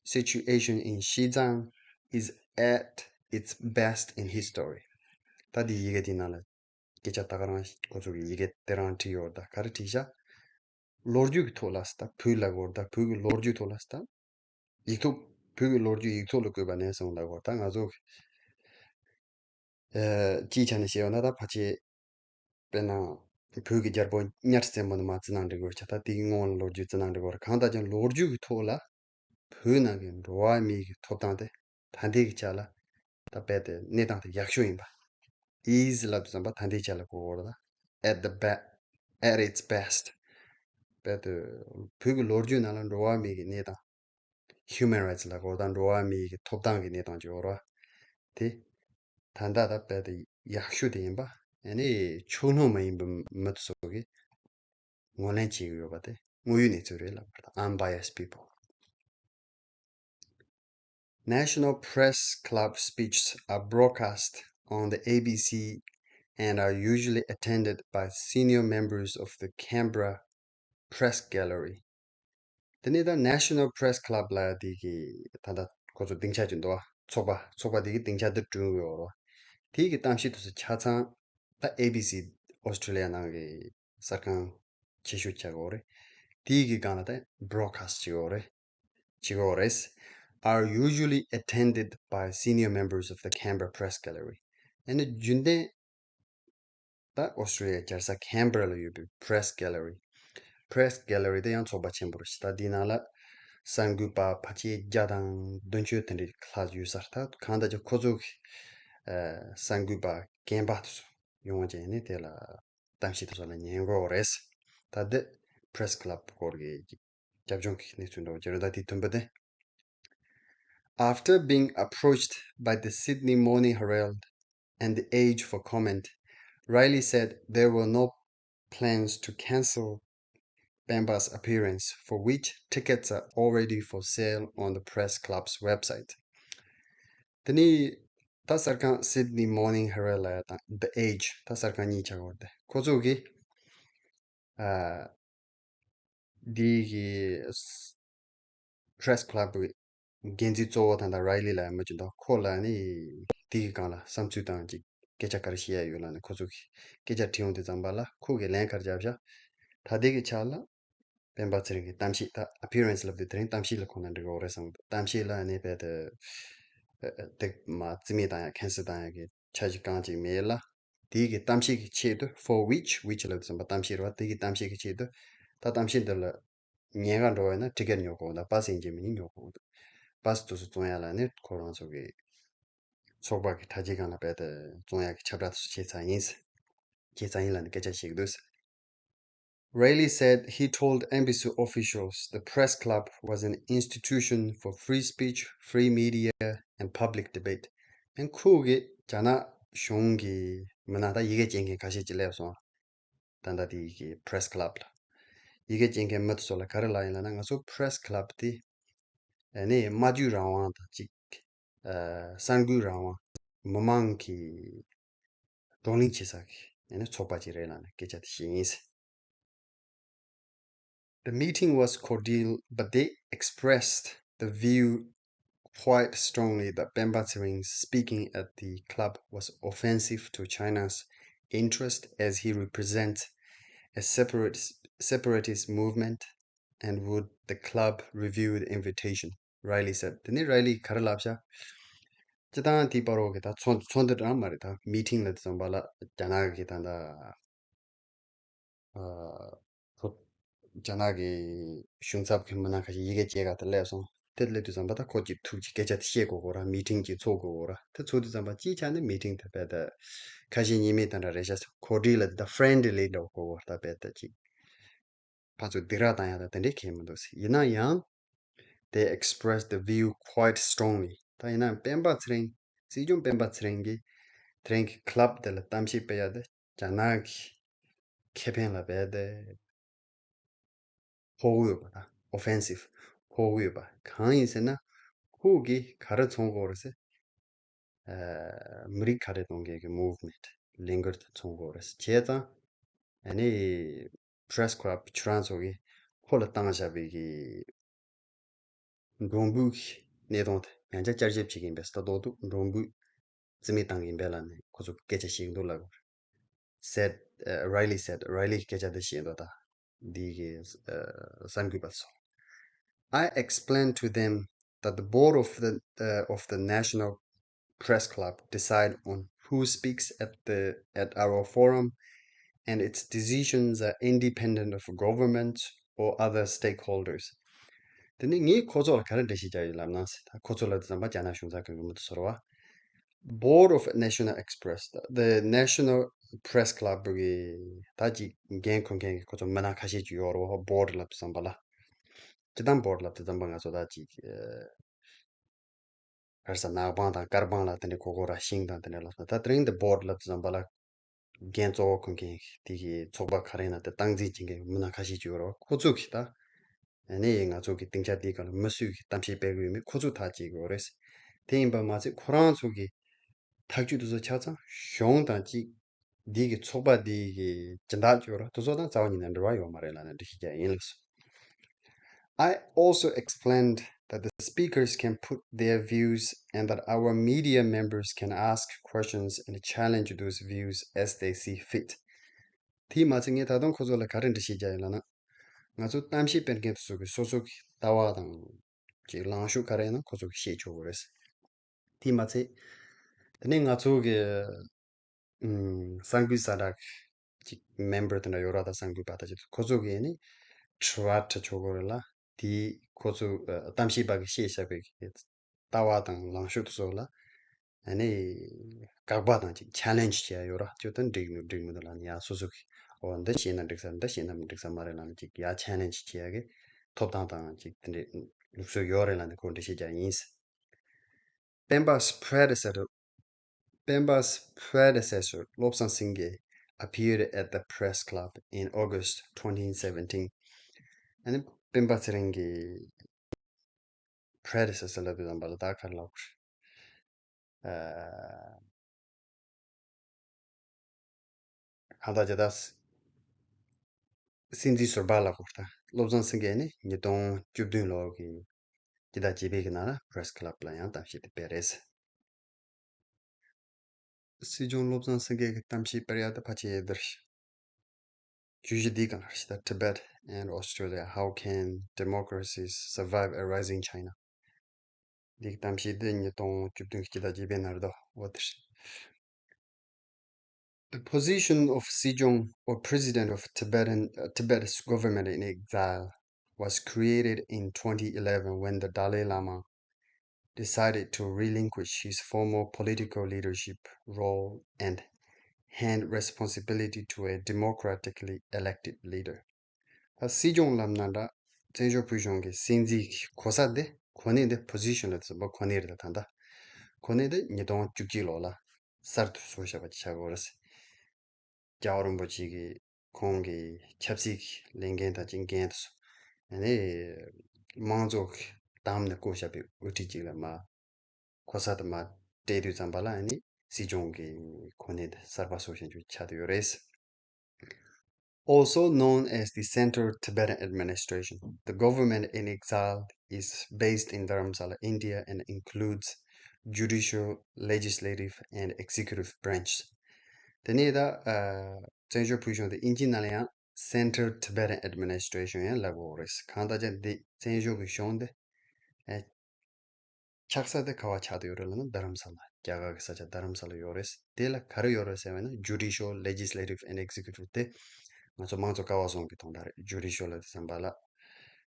situation in Xizang is at its best in history. ད་འདི་ཡི་གེ་འདི་ནང་ལ་སྐད་ཆ་ད་ག་རང་ཁོ་ཚོ་གི་ཡི་གེ་དེ་རང་བྲིས་ཡོད། ད་ག་རེ་བྲིས་ཤག། ལོ་རྒྱུས་ཀྱི་ཐོག་ལ་ད་བོད་ལ་གོ་ད་བོད་ཀྱི་ལོ་རྒྱུས་ཐོག་ལ་ད་ཡིག་ཐོག་བོད་ཀྱི་ལོ་རྒྱུས་ཡིག་ཐོག་ལ་བཀོད་པ་ནས་བཟུང་ལ་གོ་ད་ང་ཚོ་ཨ་སྤྱིའི་ཆ་ནས་བཤད་ཡོད་ན། ད་ཕལ་ཆེར་དཔེར་ན་བོད་ཀྱི་རྒྱལ་པོ་གཉའ་ཁྲི་བཙན་པོ་ནས་མར་བརྩི་ན་འགྲིག་གི་རེད་ཤག། ད་དེའི་སྔོན་ལ་ལོ་རྒྱུས་བརྩི་ན་འགྲིག་གི་རེད། གང་ལྟར་ཀྱང་ལོ་རྒྱུས་ཀྱི་ཐོག་ལ་བོད་ནང་གི་འགྲོ་བ་མིའི་གི་ཐོབ་ཐང་དེ་ད་ལྟའི་གི་ཆ་ལ་ད་རྦད་དེ་གནས་སྟངས་དེ་ཡག་ཤོས་ཡིན་པ། Is ལབ་དུས་ཙམ་པ་ད་ལྟའི་ཆ་ལ་གོ་གོ་རེད། ད་at the be- at its best རྦད་དེ་བོད་ཀྱི་ལོ་རྒྱུས་ནང་ལ་འགྲོ་བ་མིའི་གི་གནས་སྟངས། Human rights ལ་གོ་ད་འགྲོ་བ་མིའི་གི་ཐོབ་ཐང་གི་གནས་སྟངས་ཅིག་ཡོད་རེད་བ། དེ་ད་ལྟ་ད་རྦད་དེ་ཡག་ཤོས་དེ་ཡིན་པ། ཨ་ནི་ཕྱོགས་ལྷུང་མ་ཡིན་པའི་མི་དེ་ཚོ་གིས་ངོས་ལེན་བྱེད་ཀྱི་ཡོད་པ་དེ་དངོས་ཡོད་གནས་ཚུལ་རེད་ལབ་པ་རེད། Unbiased people. National Press Club speeches are broadcast on the A B C and are usually attended by senior members of the Canberra Press Gallery. དེ་ནས་ད་National Press Club ལ་དེ་གི་ད་ལྟ་ཁོ་ཚོ་སྡིངས་ཆ་ཅིག་འདུག་བ། ཚོགས་པ་ཚོགས་པ་དེ་གི་སྡིངས་ཆ་འདི་བསྐྲུན་ཡོད་རེད་བ། དེ་གི་གཏམ་བཤད་དེ་ཚོ་ཆ་ཚང་ད་A B C Australia ནང་གི་གསར་ཁང་ཆེ་ཤོས་ཆགས་ཡོད་རེད། དེ་གི་སྒང་ལ་ད་broadcast བྱེད་ཡོད་རེད། བྱེད་ཡོད་རེད། Are usually attended by senior members of the Canberra Press Gallery. ཨ་ནི་རྒྱུན་ལྡན་ད་ཨོ་སི་ཀྲི་ལི་ཡ་རྒྱལ་ས་Canberra ལ་ཡོད་པའི་Press Gallery། Press Gallery དེ་ཡང་ཚོགས་པ་ཆེན་པོ་རེད། ད་དེའི་ནང་ལ་གསར་འགོད་པ་ཕལ་ཆེར་བརྒྱ་དང་བདུན་ཅུ་དེ་འདྲའི་ལྷག་ཡོད་ས་རེད། ད་གང་ལྟར་ཀྱང་ཁོ་ཚོ་གི་ཨ་གསར་འགོད་པ་རྒན་པ་དེ་ཚོ་ཡོང་བྱས་ནས་དེ་ལ་གཏམ་བཤད་དེ་ཚོ་ལ་ཉན་གོ་རེད། ད་འདི་Press Club སྐོར་གྱི་རྒྱབ་ལྗོངས་ཀྱི་གནས་ཚུལ་འདྲ་བོ་ཅིག་རེད། ད་དེ་མཐུན་པ་དེ། After being approached by the Sydney Morning Herald and The Age for comment, Riley said there were no plans to cancel Pemba's appearance, for which tickets are already for sale on the Press Club's website. དེ་ནས་ད་གསར་ཁང་Sydney Morning Herald ལ་དང་The Age ད་གསར་ཁང་གཉིས་ཆགས་ཡོད་རེད། ཁོ་ཚོ་གིས་ཨ་འདི་གི་Press Club གི་འགན་འཛིན་གཙོ་བོ་ད་ལྟ་Riley ལབ་ཡ་མི་ཅིག་འདུག། ཁོ་ལ་ནི་དེ་གི་སྒང་ལ་བསམ་ཚུལ་དང་ཅིག་སྐད་ཆ་ག་རེ་བཤད་ཡ་ཡོད་ལབ་ནས་ཁོ་ཚོ་གིས་སྐད་ཆ་དྲིས་ཡོང་དུས་ཙམ་པ་ལ་ཁོ་གིས་ལན་ག་རེ་བརྒྱབ་ཤག། ད་ལྟའི་གི་ཆ་ལ་སྤེན་པ་ཚེ་རིང་གི་གཏམ་བཤད། ད་appearance ལབ་དུས་དེ་རིང་གཏམ་བཤད་ལ་ཁོ་ན་འགྲིག་གི་རེད་བསམ་གི་འདུག། གཏམ་བཤད་ལ་ནི་རྦད་དེ་དེ་མ་རྩིས་མེད་བཏང་ཡ་cancel བཏང་ཡ་གི་ཆ་ཞིག་གང་ཅིག་མེད་ལ། དེའི་གི་གཏམ་བཤད་ཀྱི་ཆེད་དུ། For which, which ལབ་དུས་ཙམ་པ་གཏམ་བཤད་རེད་བ། དེའི་གི་གཏམ་བཤད་ཀྱི་ཆེད་དུ་ད་གཏམ་བཤད་འདི་ལ་ཉན་ག་འགྲོ་བ་ཡིན་ན་ཊི་ཀེ་ཊི་ཉོ་དགོས་འདུག། པ་སི་ཡིན་གཅིག་མིན་གཅིག་ཉོ་དགོས་འདུག། པ་སི་དེ་ཚོ་བཙོང་ཡ་ལ་ནི་ཁོ་རང་ཚོ་གི་ཚོགས་པ་གི་དྲ་རྒྱའི་སྒང་ལ་རྦད་དེ་བཙོང་ཡ་གི་ཁྱབ་བསྒྲགས་དེ་ཚོ་བྱས་ཚར་ཡིན། བྱས་ཚར་ཡིན་ལབ་ནས་སྐད་ཆ་བཤད་ཀྱི་འདུག། Riley said he told N B C officials the press club was an institution for free speech, free media, and public debate. ཨན་ཁོ་གིས་རྒྱ་ནག་གཞུང་གི་མི་སྣ་ད་ཡི་གེ་སྐྱེལ་མཁན་ཁ་ཤས་ཅིག་སླེབས་སོང་། ད་ལྟ་དེ་གི་Press Club ལ་ཡི་གེ་སྐྱེལ་མཁན་མི་དེ་ཚོ་ལ་ག་རེ་ལབ་ཡིན་ལབ་ན། ང་ཚོ་Press Club དེ་ཨ་ནི་སྨྲ་བརྗོད་རང་དབང་དང་གཅིག། ཨ་གསར་འགོད་རང་དབང་། མི་མང་གི་བགྲོ་གླེང་བྱེད་ས་གི་ཨ་ནི་ཚོགས་པ་ཅིག་རེད་ལབ་ནས་སྐད་ཆ་དེ་བཤད་ཡིན། The meeting was cordial, but they expressed the view quite strongly that Pemba Tsering's speaking at the club was offensive to China's interest as he represents a separate, separatist movement and would the club review the invitation, Riley said. དེ་ནས་རའི་ལིས་ག་རེ་ལབ་ཤག་སྤྱི་བཏང་དེའི་བར་འོག་གི་ད་ཚོགས་ཚོགས་འདུ་རང་མ་རེད། ད་མི་ཊིང་ལབ་དུས་ཙམ་པ་ལ་རྒྱ་ནག་གི་ད་ད་ཨ་ཁོ་རྒྱ་ནག་གི་གཞུང་ཚབ་ཀྱི་མི་སྣ་ཁ་ཤས་ཡི་གེ་སྐྱེལ་ག་ད་སླེབས་སོང་། དེ་སླེབས་དུས་ཙམ་པ་ད་ཁོ་གཅིག་ཐུག་གཅིག་སྐད་ཆ་དེ་བཤད་དགོས་གོ་ར། མི་ཊིང་གཅིག་ཚོགས་དགོས་གོ་ར། དེ་ཚོགས་དུས་ཙམ་པ་སྤྱིའི་ཆ་ནས་མི་ཊིང་དེ་བས་ད་ཁ་ཞེ་གཉིས་མེད་དེ་འདྲ་རེད་ཤག་ཀོ་ཌི་ཡལ་ལ་དེ་ད་ཧྥེ་རེན་ཌི་ལི་འདྲ་བོ་གོ་གོ་ར། ད་བས་ད་གཅིག་ཕར་ཚུར་སྡིགས་ར་བཏང་ཡག་དང་དེ་འདྲའི་གང་ཡང་མི་འདུག་ཟེར། ཡིན་ན་ཡང་། They expressed the view quite strongly. ད་ཡིན་ན་སྤེན་པ་ཚེ་རིང་། སྲིད་སྐྱོང་སྤེན་པ་ཚེ་རིང་གིས་དེ་རིང་གི་ཀ་ལབ་དེ་ལ་གཏམ་བཤད་སྤེལ་ཡག་དེ་རྒྱ་ནག་གི་ཁེ་ཕན་ལ་རྦད་དེ་ཕོག་གི་ཡོད་པ་དང་ཨོ་ཕེན་སིབ་ཕོག་གི་ཡོད་པ། གང་ཡིན་ཟེར་ན། ཁོ་གིས་ག་རེ་མཚོན་གྱི་ཡོད་རེད་ཟེར། ཨ། མི་རིགས་ཁ་བྲལ་གཏོང་མཁན་གྱི་མུབ་མེན་ཊི་ལས་འགུལ་དེ་མཚོན་གྱི་ཡོད་རེད། བྱས་ཙང་ཨ་ནི་པྲེ་སི་ཀ་ལབ་ཁྱོད་རང་ཚོ་གིས་ཁོ་ལ་བཏང་བཞག་པའི་གི་མགྲོན་འབོད་ཀྱི་གནས་སྟངས་དེ་ཡང་བསྐྱར་བསྐྱར་ཞིབ་བྱེད་ཀྱི་ཡིན་པས་ལྟ་རྟོག་འདུག་མགྲོན་འབོད་རྩིས་མེད་བཏང་གི་ཡིན་པས་ལབ་ནས་ཁོ་ཚོ་སྐད་ཆ་བཤད་ཀྱི་འདུག་ལབ་དགོས་རེད། Said, uh, Riley said, རའི་ལིས་སྐད་ཆ་འདི་བཤད་འདུག་ད་འདི་གི་ཨ་གསར་འགོད་པ་ཚོ། I explained to them that the board of the, uh, of the National Press Club decide on who speaks at the, at our forum, and its decisions are independent of government or other stakeholders. དེ་ནས་ངས་ཁོ་ཚོ་ལ་ག་རེ་འགྲེལ་བཤད་རྒྱག་ཡོད་ལབ་ན། ད་ཁོ་ཚོ་ལ་དེ་ཙམ་པ་རྒྱ་ནག་གཞུང་ཚབ་ཁང་གི་མི་དེ་ཚོ་རེད་བ། Board of National Express, the National Press Club གི་ད་ཅིག་འགན་འཁུར་མཁན་གྱི་ཁོ་ཚོ་མི་སྣ་ཁ་ཤས་ཅིག་ཡོད་རེད་བ། བོར་ཌི་ལབ་དུས་ཙམ་པ་ལ། སྤྱིར་བཏང་བོར་ཌི་ལབ་དུས་ཙམ་པ་ང་ཚོ་ད་ཅིག་ཨ་ག་རེ་ཟེར། ནག་པང་དང་དཀར་པང་ལ་དེ་འདྲའི་གོ་གོ་ར། ཤིང་དང་དེ་འདྲའི་ལ་སོགས། ད་དེ་རིང་འདི་བོར་ཌི་ལབ་དུས་ཙམ་པ་ལ་འགན་གཙོ་བོ་འཁུར་མཁན་དེ་གི་ཚོགས་པ་ག་རེ་ཡིན་ན་དེ་སྟངས་འཛིན་བྱེད་མཁན་མི་སྣ་ཁ་ཤས་ཅིག་ཡོད་རེད་བ། ཁོ་ཚོ་གིས་ད་ཨ་ནི་ང་ཚོ་གི་སྡིངས་ཆ་འདིའི་སྒང་ལ་མི་སུས་གིས་གཏམ་བཤད་སྤེལ་གི་ཡོད་མེད་ཁོ་ཚོས་ཐག་བཅད་གི་ཡོད་རེད། དེ་ཡིན་པ་མ་ཚད་ཁོ་རང་ཚོ་གི་ཐག་གཅོད་དེ་ཚོ་ཆ་ཚང་གཞུང་དང་གཅིག་འདི་གི་ཚོགས་པ་འདི་གི་སྦྱིན་བདག་ཅིག་ཡོད་རེད། དེ་ཚོ་དང་རྩ་བ་ཉིད་ནས་འབྲེལ་བ་ཡོད་མ་རེད་ལབ་ནས་འགྲེལ་བཤད་རྒྱག་ཡིན་ལགས་སོ། I also explained that the speakers can put their views and that our media members can ask questions and challenge those views as they see fit. དེས་མ་ཚད་ངས་ད་དུང་ཁོ་ཚོ་ལ་ག་རེ་འགྲེལ་བཤད་རྒྱག་ཡིན་ལབ་ན། ང་ཚོ་གཏམ་བཤད་སྤེལ་མཁན་དེ་ཚོ་གི་སོ་སོ་གི་ལྟ་བ་དང་ཅིག་ལངས་ཕྱོགས་ག་རེ་ཡིན་ན་ཁོ་ཚོ་གིས་བཤད་ཆོག་གི་རེད། དེས་མ་ཚད་དེ་ནས་ང་ཚོ་གི་ཨུམ། གསར་འགོད་གསལ་བསྒྲགས་ཀྱི་མེམ་བར་དེ་འདྲ་ཡོད་ར། ད་གསར་འགོད་པ་དང་ཁོ་ཚོ་གིས་ནི་དྲི་བ་དྲི་ཆོག་གི་རེད་ལ། དེས་ཁོ་ཚོ་ཨ་གཏམ་བཤད་པ་གིས་བཤད་བཞག་པའི་ལྟ་བ་དང་ལངས་ཕྱོགས་དེ་ཚོ་ལ་ཨ་ནི་དགག་པ་དང་ཅིག་ཆེ་ལེན་ཇི་བྱེད་ཡ་ཡོད་ར། ཁྱོད་ད་འགྲིག་མི་འགྲིག་མི་འདུག་ལབ་ནས་ཡ་སོ་སོ་གིས་འོ་འདི་བྱས་ན་འགྲིག་ས་རེད། འདི་བྱས་ན་མི་འགྲིག་ས་མ་རེད་ལབ་ནས་ཅིག་ཡ་ཆེ་ལེན་ཇི་བྱེད་ཡ་གི་ཐོབ་ཐང་དང་ཅིག་དེ་འདྲའི་ལུགས་སྲོལ་ཡོད་རེད་ལབ་ནས་ཁོ་འགྲེལ་བཤད་རྒྱག་ཡིན། Pemba's predecessor, Pemba's predecessor, Lobsang Singye, appeared at the press club in August twenty seventeen. ཨ་ནི་སྤེན་པ་ཚེ་རིང་གི་predecessor ལབ་དུས་ཙམ་པ་ལ་ད་ག་རེ་ལབ་དགོས་རེད། ཨ། གང་ལྟར་ཇི་ལྟར་སྲིད་འཛིན་ཟུར་པ་ལ་གོ་ད་བློ་བཟང་སེང་གེ་ནི་ཉིས་སྟོང་བཅུ་བདུན་ལོ་གི་སྤྱི་ཟླ་བརྒྱད་པའི་གི་ནང་ལ་Press Club ལ་ཡང་གཏམ་བཤད་དེ་སྤེལ་རེད། སྲིད་སྐྱོང་བློ་བཟང་སེང་གེ་གི་གཏམ་བཤད་སྤེལ་ཡག་དེ་ཕལ་ཆེར་འདིར་བརྗོད་གཞི་འདིའི་སྒང་ལ་རེད། Tibet and Australia, how can democracies survive a rising China? འདི་གི་གཏམ་བཤད་འདི་ཉིས་སྟོང་བཅུ་བདུན་གྱི་སྤྱི་ཟླ་བརྒྱད་པའི་ནང་རེད་དོ། འོ་དེ་རེད། The position of Sejong, or president of Tibetan, uh, Tibet's government in exile, was created in twenty eleven when the Dalai Lama decided to relinquish his formal political leadership role and hand responsibility to a democratically elected leader. ད་སྲིད་སྐྱོང་ལབ་ན་འདྲ། བཙན་བྱོལ་བོད་གཞུང་གི་སྲིད་འཛིན་གྱི་གོ་ས་དེ་གོ་གནས་དེ་position ལ་ཟེར་བ་གོ་གནས་རེད། ད་ད་ལྟ་གོ་གནས་དེ་ཉིས་སྟོང་བཅུ་གཅིག་ལོ་ལ་གསར་དུ་བཟོ་བཞག་པ་ཆགས་ཡོད་རེད། རྒྱལ་བ་རིན་པོ་ཆེ་གིས་ཁོང་གི་ཆབ་སྲིད་ཀྱི་ལས་འགན་དང་ཅིག་འགན་དུ་སོང་ནས་དམངས་གཙོ་གི་དམ་ནས་བསྐོ་བཞག་པའི་དབུ་ཁྲིད་ཅིག་ལ་མ་གོ་ས་དེ་མ་སྤྲད་དུས་ཙམ་པ་ལ་ཨ་ནི་སྲིད་སྐྱོང་གི་གོ་གནས་དེ་གསར་པ་བཟོ་བཞིན་དུ་ཆགས་བསྡད་ཡོད་རེད། Also known as the Central Tibetan Administration. The government in exile is based in Dharamsala, India, and includes judicial, legislative, and executive branches. དེ་ནས་ད་བཙན་བྱོལ་བོད་གཞུང་དེ་དབྱིན་ཇིའི་ནང་ལ་ཡང་Central Tibetan Administration ཡང་ལབ་ཀྱི་ཡོད་རེད། གང་ལྟར་ཀྱང་འདི་བཙན་བྱོལ་གྱི་གཞུང་དེ་ཆགས་ས་དེ་ག་བ་ཆགས་བསྡད་ཡོད་རེད་ལབ་ན་རྡ་རམ་ས་ལ། རྒྱ་གར་གྱི་ས་ཆ་རྡ་རམ་ས་ལ་ཡོད་རེད། དེ་ལ་ག་རེ་ཡོད་རེད་ཟེར་བ་ན་judicial, legislative and executive དེ་ང་ཚོ་དམངས་གཙོ་ཀ་བ་བཟུང་གི་དོན་དག་རེད། judicial ལབ་དུས་ཙམ་པ་ལ་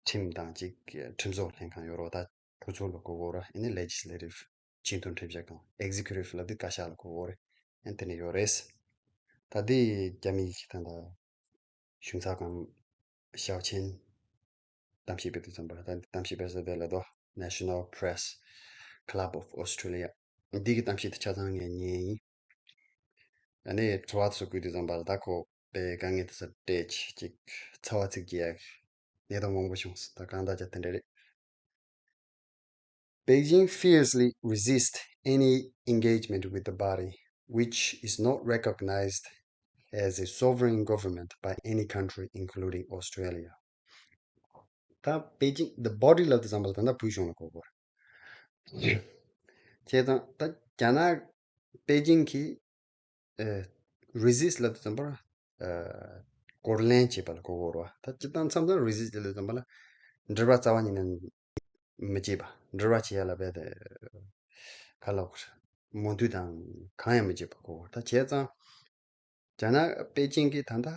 ཁྲིམས་དང་ཅིག་ཁྲིམས་བཟོ་ལྷན་ཁང་ཡོད་རེད་བ། ད་གྲོས་ཚོགས་ལ་གོ་གོ་ར། ཨ་ནི་legislative ཆེས་མཐོའི་ཁྲིམས་ཞིབ་ཁང་། executive ལབ་དུས་བཀའ་ཤག་ལ་གོ་གོ་རེད། ཨ་ནི་དེ་ནས་ཡོད་རེད། ད་དེ་རྒྱ་མིའི་ད་ལྟ་གཞུང་ཚབ་ཁང་ཞའོ་ཆིན་གཏམ་བཤད་སྤེལ་དུས་ཙམ་པ་ལ། ད་གཏམ་བཤད་སྤེལ་ས་དེ་ལ་དོ་National Press Club of Australia འདི་གི་གཏམ་བཤད་དེ་ཆ་ཚང་ངས་ཉན་ཡིན། ཨ་ནི་དྲི་བ་ཚོ་བཀོད་དུས་ཙམ་པ་ལ་ད་ཁོ་པའི་དཀའ་ངལ་དེ་ཚོ་སྤྲད་ཅིག་ཚ་བ་ཚིག་གི་ཡག་གནས་སྟངས་མང་པོ་བྱུང་སོང་། ད་གང་ལྟར་ཀྱང་དེ་འདྲ་རེད། Beijing fiercely resists any engagement with the body, which is not recognized as a sovereign government by any country, including Australia. ད་པེ་ཅིང་the body ལབ་དུས་ཙམ་པ་ལ་ད་ལྟ་བོད་གཞུང་ལ་གོ་དགོས་རེད། བྱས་ཙང་ད་རྒྱ་ནག་པེ་ཅིང་གིས་ཨ་resist ལབ་དུས་ཙམ་པར་ཨ་སྐོར་ལེན་བྱེད་པ་ལ་གོ་དགོས་རེད་བ། ད་སྤྱིར་བཏང་མཚམས་མཚམས་resist ལབ་དུས་ཙམ་པ་ལ་འབྲེལ་བ་རྩ་བ་ཉིད་ནས་མི་བྱེད་པ། འབྲེལ་བ་བྱེད་ཡ་ལ་རྦད་དེ་ག་ལབ་དགོས་རེད། མོས་མཐུན་དང་གང་ཡང་མི་བྱེད་པ་གོ་དགོས་རེད། ད་བྱས་ཙང་རྒྱ་ནག་པེ་ཅིང་གིས་ད་ལྟ་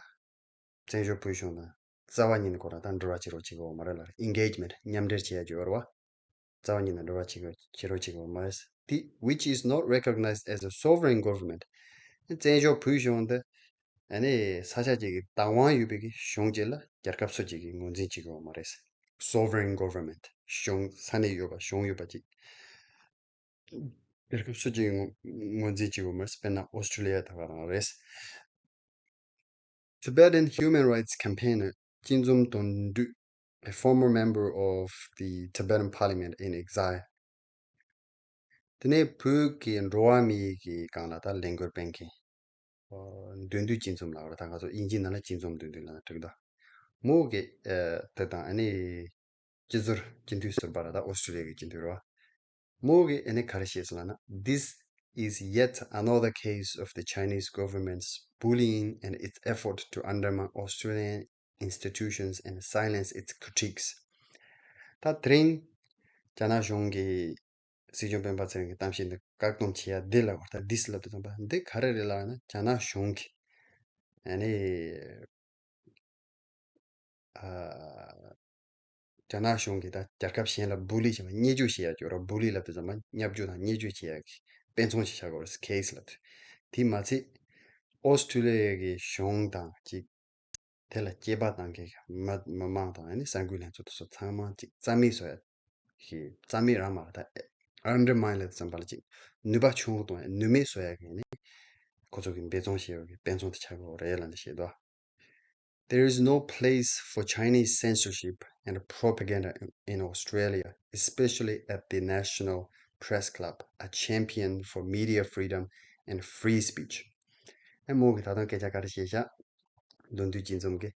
བཙན་བྱོལ་བོད་གཞུང་དང་རྩ་བ་ཉིད་ནས་ཁོ་རང་ད་འབྲེལ་བ་བྱེད་རོགས་བྱེད་ཀྱི་ཡོད་མ་རེད་ལ། engagement མཉམ་འབྲེལ་བྱེད་ཡ་ཅིག་ཡོད་རེད་བ། རྩ་བ་ཉིད་ནས་འབྲེལ་བ་བྱེད་ཀྱི་བྱེད་རོགས་བྱེད་ཀྱི་ཡོད་མ་རེད། དེ་which is not recognized as a sovereign government བཙན་བྱོལ་བོད་གཞུང་དེ་ཨ་ནི་ས་ཆ་གཅིག་གི་བདག་དབང་ཡོད་པའི་གི་གཞུང་གཅིག་ལ་རྒྱལ་ཁབ་སུ་གཅིག་གིས་ངོས་འཛིན་བྱེད་ཀྱི་ཡོད་མ་རེད། sovereign government གཞུང་ས་གནས་ཡོད་པ་གཞུང་ཡོད་པ་གཅིག་རྒྱལ་ཁབ་སུ་གཅིག་ངོས་ངོས་འཛིན་བྱེད་དགོས་མ་རེད། དཔེར་ན་ཨོ་སི་ཀྲི་ལི་ཡ་ད་ག་རང་རེད། Tibetan human rights campaigner སྤྱི་འཛོམས་དོན་གྲུབ, a former member of the Tibetan Parliament in exile དེ་ནས་བོད་ཀྱི་འགྲོ་བ་མིའི་གི་སྒང་ལ་ད་ལས་འགུལ་སྤེལ་མཁན། ཨོ། མདུན་སྡུད་སྤྱི་འཛོམས་ལབ་རེད། ད་ང་ཚོ་དབྱིན་ཇིའི་ནང་ལ་སྤྱི་འཛོམས་མདུན་སྡུད་ལབ་ན་འགྲིག་གི་འདུག་མོ་གི་ཨ་དེ་དང་ཨ་ནི་སྤྱི་ཟུར་སྤྱི་འཐུས་ཟུར་པ་ར་ད་ཨོ་སི་ཀྲི་ལི་ཡ་གི་སྤྱི་འཐུས་རེད་བ། མོ་གི་ཨ་ནི་ག་རེ་བཤད་སོང་ལབ་ན། This is yet another case of the Chinese government's bullying and its effort to undermine Australian institutions and silence its critics. ད་དེ་རིང་རྒྱ་ནག་གཞུང་གི་སྲིད་སྐྱོང་སྤེན་པ་ཚེ་རིང་གི་གཏམ་བཤད་འདི་བཀག་སྡོམ་བྱེད་ཡ་འདི་ལ་གོ་ད་འདིས་ལབ་དུས་ཙམ་པ་འདི་ག་རེ་རེད་ལབ་ན། རྒྱ་ནག་གཞུང་གིས་ཨ་ནི་ཨ་རྒྱ་ནག་གཞུང་གིས་ད་རྒྱལ་ཁབ་གཞན་ལ་བུ་ལི་བྱས་པ་བརྙས་བཅོས་བྱེད་ཡ་ཅིག་ཡོད་རེད། བུ་ལི་ལབ་དུས་ཙམ་པ་བརྙས་བཅོས་དང་བརྙས་བཅོས་བྱེད་ཡ་གི་དཔེ་མཚོན་ཅིག་ཆགས་ཀྱི་ཡོད་རེད། case ལབ་དུས། དེ་མ་ཚད་ཨོ་སི་ཀྲི་ལི་ཡ་གི་གཞུང་དང་གཅིག་དེ་ལ་སྐྱེས་པ་དང་གི་མི་མི་མང་དང་ཨ་ནི་གསར་འགོད་ལྷན་ཚོགས་དེ་ཚོ་ཚང་མ་ཅིག་རྩ་མེད་བཟོ་ཡ་ཞིག་རྩ་མེད་རང་མ་རེད། ད་undermine ལབ་ཙམ་པ་ལ་ཅིག་ནུས་པ་ཆུང་རུ་གཏོང་ཡ་ནུས་མེད་བཟོ་ཡ་གི་ཨ་ནི་ཁོ་ཚོ་གི་འབད་བརྩོན་བྱས་པ་གི་དཔེ་མཚོན་དེ་ཆགས་ཀྱི་ཡོད་རེད་ལབ་ནས་བཤད་འདུག There is no place for Chinese censorship and propaganda in Australia, especially at the National Press Club, a champion for media freedom and free speech. ཨ་མོ་གི་ད་དུང་སྐད་ཆ་ག་རེ་བཤད་ཤག་མདུན་སྡུད་སྤྱི་འཛོམས་ཀྱི།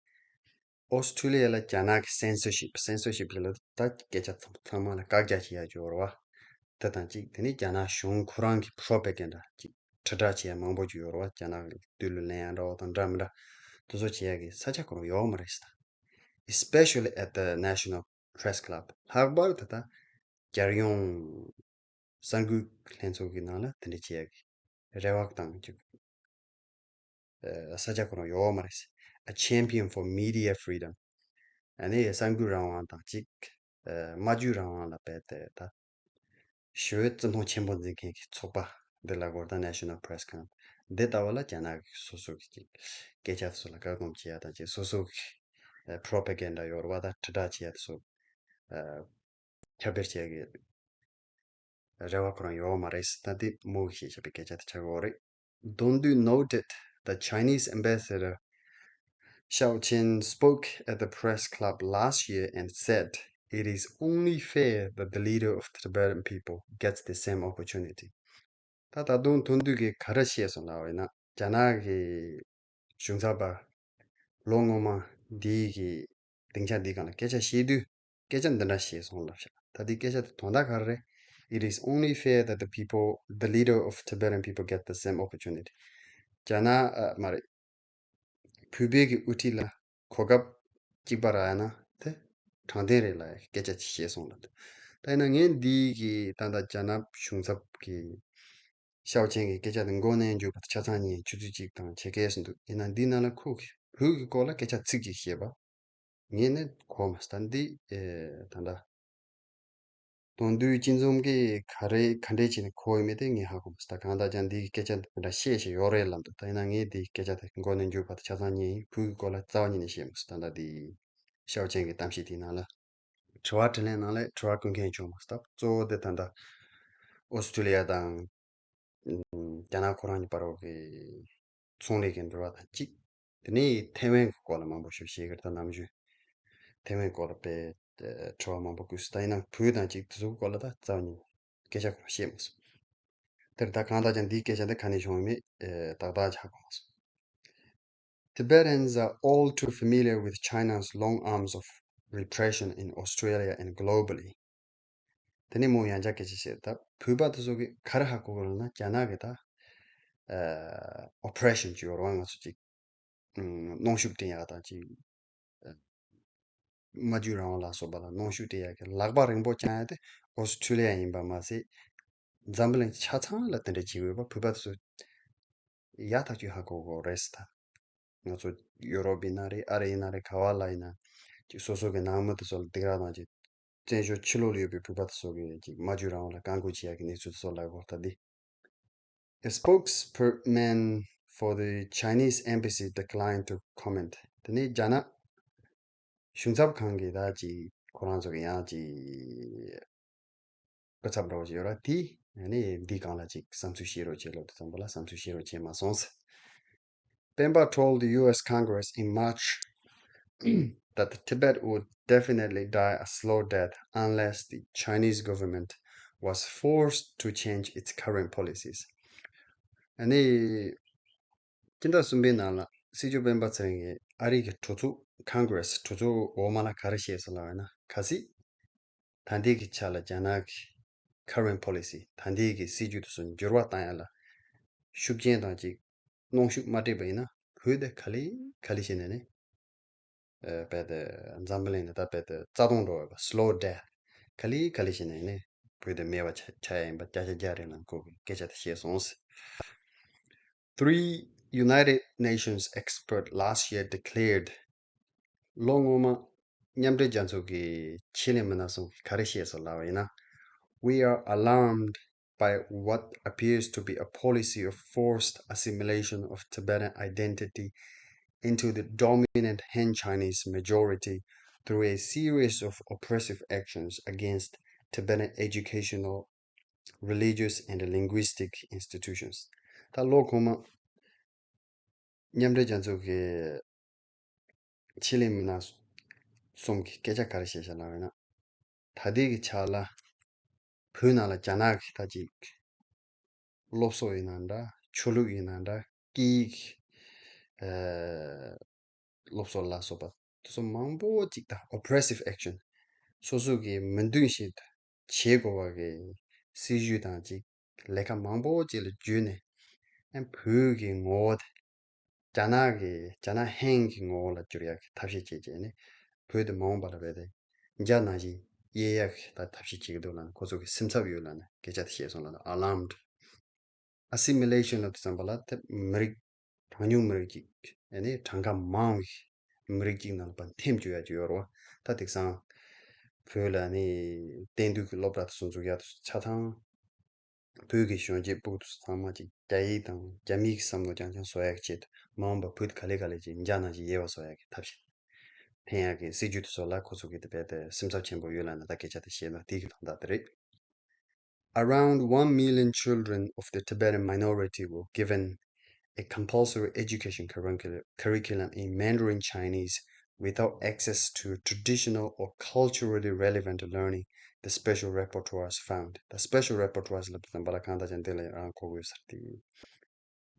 ཨོ་སི་ཀྲི་ལི་ཡ་ལ་རྒྱ་ནག་གི་censorship, censorship ལ་ད་སྐད་ཆ་ཚང་ཚང་མ་ལ་བཀག་རྒྱ་བྱེད་ཡ་ཅིག་ཡོད་རེད་བ། དེ་དང་གཅིག་དེ་ནི་རྒྱ་ནག་གཞུང་ཁོ་རང་གི་propaganda ཅིག་དྲིལ་བསྒྲགས་བྱེད་ཡ་མང་པོ་ཅིག་ཡོད་རེད་བ། རྒྱ་ནག་གི་བདུད་ལ་ལེན་ཡ་འདྲ་བོ་དང་འདྲ་མི་འདྲ་དེ་ཚོ་བྱེད་ཡ་གི་ས་ཆ་ཁོ་རང་ཡོད་མ་རེད་ཟེར། Especially at the National Press Club ལྷག་པར་དུ་ད་རྒྱལ་ཡོངས་གསར་འགོད་ལྷན་ཚོགས་ཀྱི་ནང་ལ་དེ་འདྲ་བྱེད་ཡ་གི་རེ་བ་དང་ཅིག་ས་ཆ་ཁོ་རང་ཡོད་མ་རེད། A champion for media freedom. ཨ་ནི་གསར་འགོད་རང་དབང་དང་གཅིག་སྨྲ་བརྗོད་རང་དབང་ལ་རྦད་དེ་ད་ཞེ་པོ་བརྩི་མཐོང་ཆེན་པོ་འཛིན་མཁན་གྱི་ཚོགས་པ་འདི་ལ་གོ་ད་National Press Club འདི་ལྟ་བུ་ལ་རྒྱ་ནག་གི་སོ་སོ་གི་ཅིག་སྐད་ཆ་སོགས་ལ་བཀག་སྡོམ་བྱེད་ཡ་དང་ཅིག་སོ་སོ་གི་propaganda ཡོད་རེད་བ། ད་དྲིལ་བསྒྲགས་བྱེད་ཡ་དེ་ཚོ་ཁྱབ་སྤེལ་བྱེད་ཡ་གི་རེ་བ་ཁོ་རང་ཡོད་མ་རེད། ད་འདི་མོ་གིས་བཤད་བཞག་པའི་སྐད་ཆ་དེ་ཆགས་ཀྱི་ཡོད་རེད། Dongdu noted that Chinese ambassador Xiao Qin spoke at the press club last year and said it is only fair that the leader of the Tibetan people gets the same opportunity. ད་ད་དུང་དོན་བསྡུས་ཀྱིས་ག་རེ་བཤད་སོང་ལབ་པ་ཡིན་ན། རྒྱ་ནག་གི་གཞུང་ཚབ་པ་ ལོ་སྔོན་མ་འདིའི་གི་སྡིངས་ཆ་འདིའི་སྒང་ལ་སྐད་ཆ་བཤད་དུས་སྐད་ཆ་འདི་འདྲ་བཤད་སོང་ལབ་ཤག་ད་འདི་སྐད་ཆ་དེ་དོན་དག་ག་རེ་རེད། It is only fair that the people, the leader of Tibetan people, get the same opportunity. རྒྱ་ནག་ཨ་མ་རེད། བོད་པའི་གི་དབུ་ཁྲིད་ལ་གོ་སྐབས་གཅིག་པ་རག་ཡ་ན་དེ་དྲང་བདེན་རེད་ལབ་ཡ་སྐད་ཆ་ཅིག་བཤད་སོང་ལབ་འདུག་ད་ཡིན་ན་ངས་འདིའི་གི་ད་ལྟ་རྒྱ་ནག་གཞུང་ཚབ་ཀྱི་ཤའོ་ཆན་གྱི་སྐད་ཆ་དེ་མགོ་ནས་མཇུག་བར་ཆ་ཚང་ཉན་ཆུ་ཚོད་གཅིག་དང་ཕྱེད་ཀའི་ཟིན་འདུག་ཡིན་ན་འདི་ནང་ལ་ཁོ་གི་བོད་ཀྱི་སྐོར་ལ་སྐད་ཆ་ཚིག་གཅིག་བཤད་པ། ངས་ནི་གོ་མ་སོང་། ད་འདི་ཨེ་ད་ལྟ་དོན་དུ་སྤྱི་འཛོམས་ཀྱིས་ག་རེ་ག་འདྲས་བྱས་ནས་གོ་ཡོད་མེད་དེ་ངས་ཧ་གོ་མ་སོང་། ད་གང་ལྟར་ཀྱང་འདི་གི་སྐད་ཆ་འདི་འདྲ་བཤད་བཞིན་ཡོད་རེད་ལབ་འདུག་ད་ཡིན་ན་ངས་འདི་གི་སྐད་ཆ་དེ་མགོ་ནས་མཇུག་བར་དུ་ཆ་ཚང་ཉན་ཡིན། བོད་ཀྱི་སྐོར་ལ་རྩ་བ་ཉིད་ནས་བཤད་མ་སོང་། ད་ལྟ་འདི་ཤའོ་ཆན་གྱི་གཏམ་བཤད་དེའི་ནང་ལ། དྲི་བ་དྲིས་ལན་ནང་ལ་དྲི་བ་བཀོད་མཁན་བྱུང་མ་སོང་། གཙོ་བོ་དེ་ད་ལྟ་ཨོ་སི་ཀྲི་ལི་ཡ་དང་ཨམ་རྒྱ་ནག་ཁོ་རང་གཉིས་བར་གྱི་ཚོང་ལས་ཀྱི་འབྲེལ་བ་དང་གཅིག་དེ་ནས་ཐའེ་ཝན་གྱི་སྐོར་ལ་མང་པོ་ཞིག་བཤད་ཀྱི་རེད། ད་ནམ་རྒྱུན་ཐའེ་ཝན་སྐོར་ལ་དཔེ་ཨ་དྲི་བ་མང་པོ་བཀོད་སོང་། ད་ཡིན་ནའང་བོད་དང་གཅིག་དེ་ཚོའི་སྐོར་ལ་ད་རྩ་བ་ཉིད་སྐད་ཆ་ཁོ་རང་བཤད་མ་སོང་། དེར་ད་གང་ལྟར་ཀྱང་འདིའི་སྐད་ཆ་འདི་ག་ནས་བྱུང་ཡོད་མེད་ཨེ་ཏག་ཏག་ཆགས་གོ་མ་སོང་། Tibetans are all too familiar with China's long arms of repression in Australia and globally. དེ་ནས་མོ་ཡང་བསྐྱར་སྐད་ཆ་བཤད། ད་བོད་པ་དེ་ཚོ་གིས་ག་རེ་ཧ་གོ་གི་ལབ་ན་རྒྱ་ནག་གི་ད་ཨ་oppression ཅིག་ཡོད་རེད་བ། ང་ཚོ་ཅིག་ཨམ་གནོན་ཤུགས་སྤྲད་ཡག་དང་ཅིག་ཨ་སྨྲ་བརྗོད་རང་དབང་ལ་སོགས་པ་ལ་གནོན་ཤུགས་སྤྲད་ཡག་གི་ལག་པ་རིང་པོ་བརྐྱངས་ཡག་དེ་ཨོ་སི་ཁྲུ་ལི་ཡ་ཡིན་པ་མ་ཟད། འཛམ་བུ་གླིང་ཆ་ཚང་ལ་དེ་འདྲ་བྱེད་ཀྱི་ཡོད་པ་བོད་པ་ཚོས་ཡག་ཐག་ཆོད་ཧ་གོ་གི་རེད་ཟེར། ད་ང་ཚོ་ཡོ་རོབ་ཡིན་ན་རེད། ཨ་རི་ཡིན་ན་རེད། ག་བ་ལ་ཡིན་ན་ཅིག་སོ་སོ་གི་ནང་མི་དེ་ཚོ་ལ་སྡིགས་ར་དང་ཅིག་བཙན་བྱོལ་ཕྱི་ལོགས་ལ་ཡོད་པའི་བོད་པ་དེ་ཚོ་གི་ཅིག་སྨྲ་བརྗོད་རང་དབང་ལ་བཀག་འགོག་བྱེད་ཡག་གི་གནས་ཚུལ་དེ་ཚོ་ལབ་དགོས། ད་འདི། A spokesman for the Chinese embassy declined to comment. དེ་ནས་རྒྱ་ནག་གཞུང་ཚབ་ཁང་གི་ད་ཅིག་ཁོ་རང་ཚོ་གི་ཡང་ཅིག་སྐུ་ཚབ་འདྲ་བོ་ཅིག་ཡོད་ར། དེས་ཨ་ནི་འདིའི་སྒང་ལ་ཅིག་བསམ་ཚུལ་བཤད་རོགས་བྱེད་ལབ་དུས་ཙམ་པ་ལ་བསམ་ཚུལ་བཤད་རོགས་བྱེད་མ་སོང་ཟེར། Pemba told the U S Congress in March that Tibet would definitely die a slow death unless the Chinese government was forced to change its current policies. ཨ་ནི་སྤྱི་ཟླ་གསུམ་པའི་ནང་ལ་སྲིད་སྐྱོང་སྤེན་པ་ཚེ་རིང་གིས་ཨ་རི་གི་གྲོས་ཚོགས་Congress གྲོས་ཚོགས་འོག་མ་ལ་ག་རེ་བཤད་སོང་ལབ་ན། གལ་སྲིད་ད་ལྟའི་གི་ཆ་ལ་རྒྱ་ནག་གི་current policy ད་ལྟའི་གི་སྲིད་ཇུས་དེ་ཚོ་འགྱུར་བ་བཏང་ཡ་ལ་ཤུགས་རྐྱེན་དང་ཅིག་གནོན་ཤུགས་མ་སྤྲད་པ་ཡིན་ན་བོད་དེ་ག་ལེ་ག་ལེ་བྱས་ནས་ནི་ཨ་དཔེ་དེ་འཛམ་བུ་གླིང་ནས་ད་དཔེ་དེ་རྩ་སྟོང་འགྲོ་བའི་slow death ག་ལེ་ག་ལེ་བྱས་ནས་ནི་བོད་དེ་མེད་པ་ཆགས་ཆགས་ཡ་ཡིན་པ་བརྒྱ་ཆ་བརྒྱ་རེད་ལབ་ཁོ་གིས་སྐད་ཆ་དེ་བཤད་སོང་ཟེར། Three United Nations experts last year declared. ལོ་སྔོན་མ་མཉམ་འབྲེལ་རྒྱལ་ཚོགས་ཀྱི་ཆེད་ལས་མི་སྣ་གསུམ་གྱིས་ག་རེ་བཤད་སོང་ལབ་པ་ཡིན་ན། We are alarmed by what appears to be a policy of forced assimilation of Tibetan identity into the dominant Han Chinese majority through a series of oppressive actions against Tibetan educational, religious and linguistic institutions. ད་ལོ་གོང་མ་མཉམ་འབྲེལ་རྒྱལ་ཚོགས་ཀྱི་ཆེད་ལས་མི་སྣ་གསུམ་གྱིས་སྐད་ཆ་ག་རེ་བཤད་བཞག་ལབ་ཡིན་ན། ད་ལྟའི་གི་ཆ་ལ་བོད་ནང་ལ་རྒྱ་ནག་གི་ད་ཅིག་སློབ་གསོ་ཡིན་ན་འདྲ། ཆོས་ལུགས་ཡིན་ན་འདྲ། སྐད་ཡིག་ཨ་སློབ་གསོ་ལ་སོགས་པ་དེ་ཚོ་མང་པོ་ཅིག་ད་oppressive action སོ་སོ་གི་མི་འདུན་བཞིན་དུ་བྱེད་དགོས་པ་གི་སྲིད་ཇུས་དང་ཅིག་ལས་ཀ་མང་པོ་ཅིག་ལ་བརྒྱུད་ནས་ཨ་བོད་ཀྱི་ངོ་བོ་དེ་རྒྱ་ནག་གི་རྒྱ་ནག་ཧན་གྱི་ངོ་བོ་ལ་བསྒྱུར་ཡག་གི་ཐབས་ཤེས་བྱེད་བྱས་ནས་བོད་དེ་མ་འོངས་པ་ལ་བས་ཏེ་འཇའ་ནང་བཞིན་གཡས་ཡག་གི་ད་ཐབས་ཤེས་བྱེད་ཀྱི་འདུག་ལབ་ནས་ཁོ་ཚོ་གི་སེམས་འཚབ་ཡོད་ལབ་ནས་སྐད་ཆ་དེ་བཤད་སོང་ལབ་ནས་alarmed. Assimilation ལབ་དུས་ཙམ་པ་ལ་དེ་མི་རིགས་གྲངས་ཉུང་མི་རིགས་ཅིག་ཨ་ནི་གྲངས་ཀ་མང་བའི་མི་རིགས་ཅིག་ནང་ལ་ཕར་འཐེན་བཅུག་ཡག་ཅིག་ཡོད་རེད་བ། ད་དེང་སང་བོད་ལ་ཨ་ནི་གཏན་སྡོད་ཀྱི་སློབ་གྲྭ་དེ་ཚོ་འཛུགས་ཡག་དེ་ཚོ་ཆ་ཚང་བོད་ཀྱི་གཞོན་སྐྱེས་ཕྲུ་གུ་ཚང་མ་ཅིག་རྒྱ་ཡིག་དང་རྒྱ་མིའི་བསམ་བློ་རྐྱང་རྐྱང་བཟོ་ཡག་གི་ཆེད་དུ་མ་འོངས་པ་བོད་ག་ལེ་ག་ལེ་ཅིག་འཇའ་ནང་བཞིན་ཡལ་བ་བཟོ་ཡག་གི་ཐབས་ཤེས་འཐེན་ཡག་གི་སྲིད་ཇུས་དེ་ཚོ་ལ་ཁོ་ཚོ་གིས་དེ་བས་དེ་སེམས་འཚབ་ཆེན་པོ་ཡོད་ལབ་ནས་ད་སྐད་ཆ་དེ་བཤད་ན་དེ་གི་དོན་དག་དེ་རེད། Around one million children of the Tibetan minority were given a compulsory education curricul- curriculum in Mandarin Chinese without access to traditional or culturally relevant learning, the special rapporteurs found. The special rapporteurs ལབ་དུས་ཙམ་པ་ལ་གང་ལྟར་ཀྱང་འདི་ལ་རང་གོ་དགོས་ཟེར་ཏེ།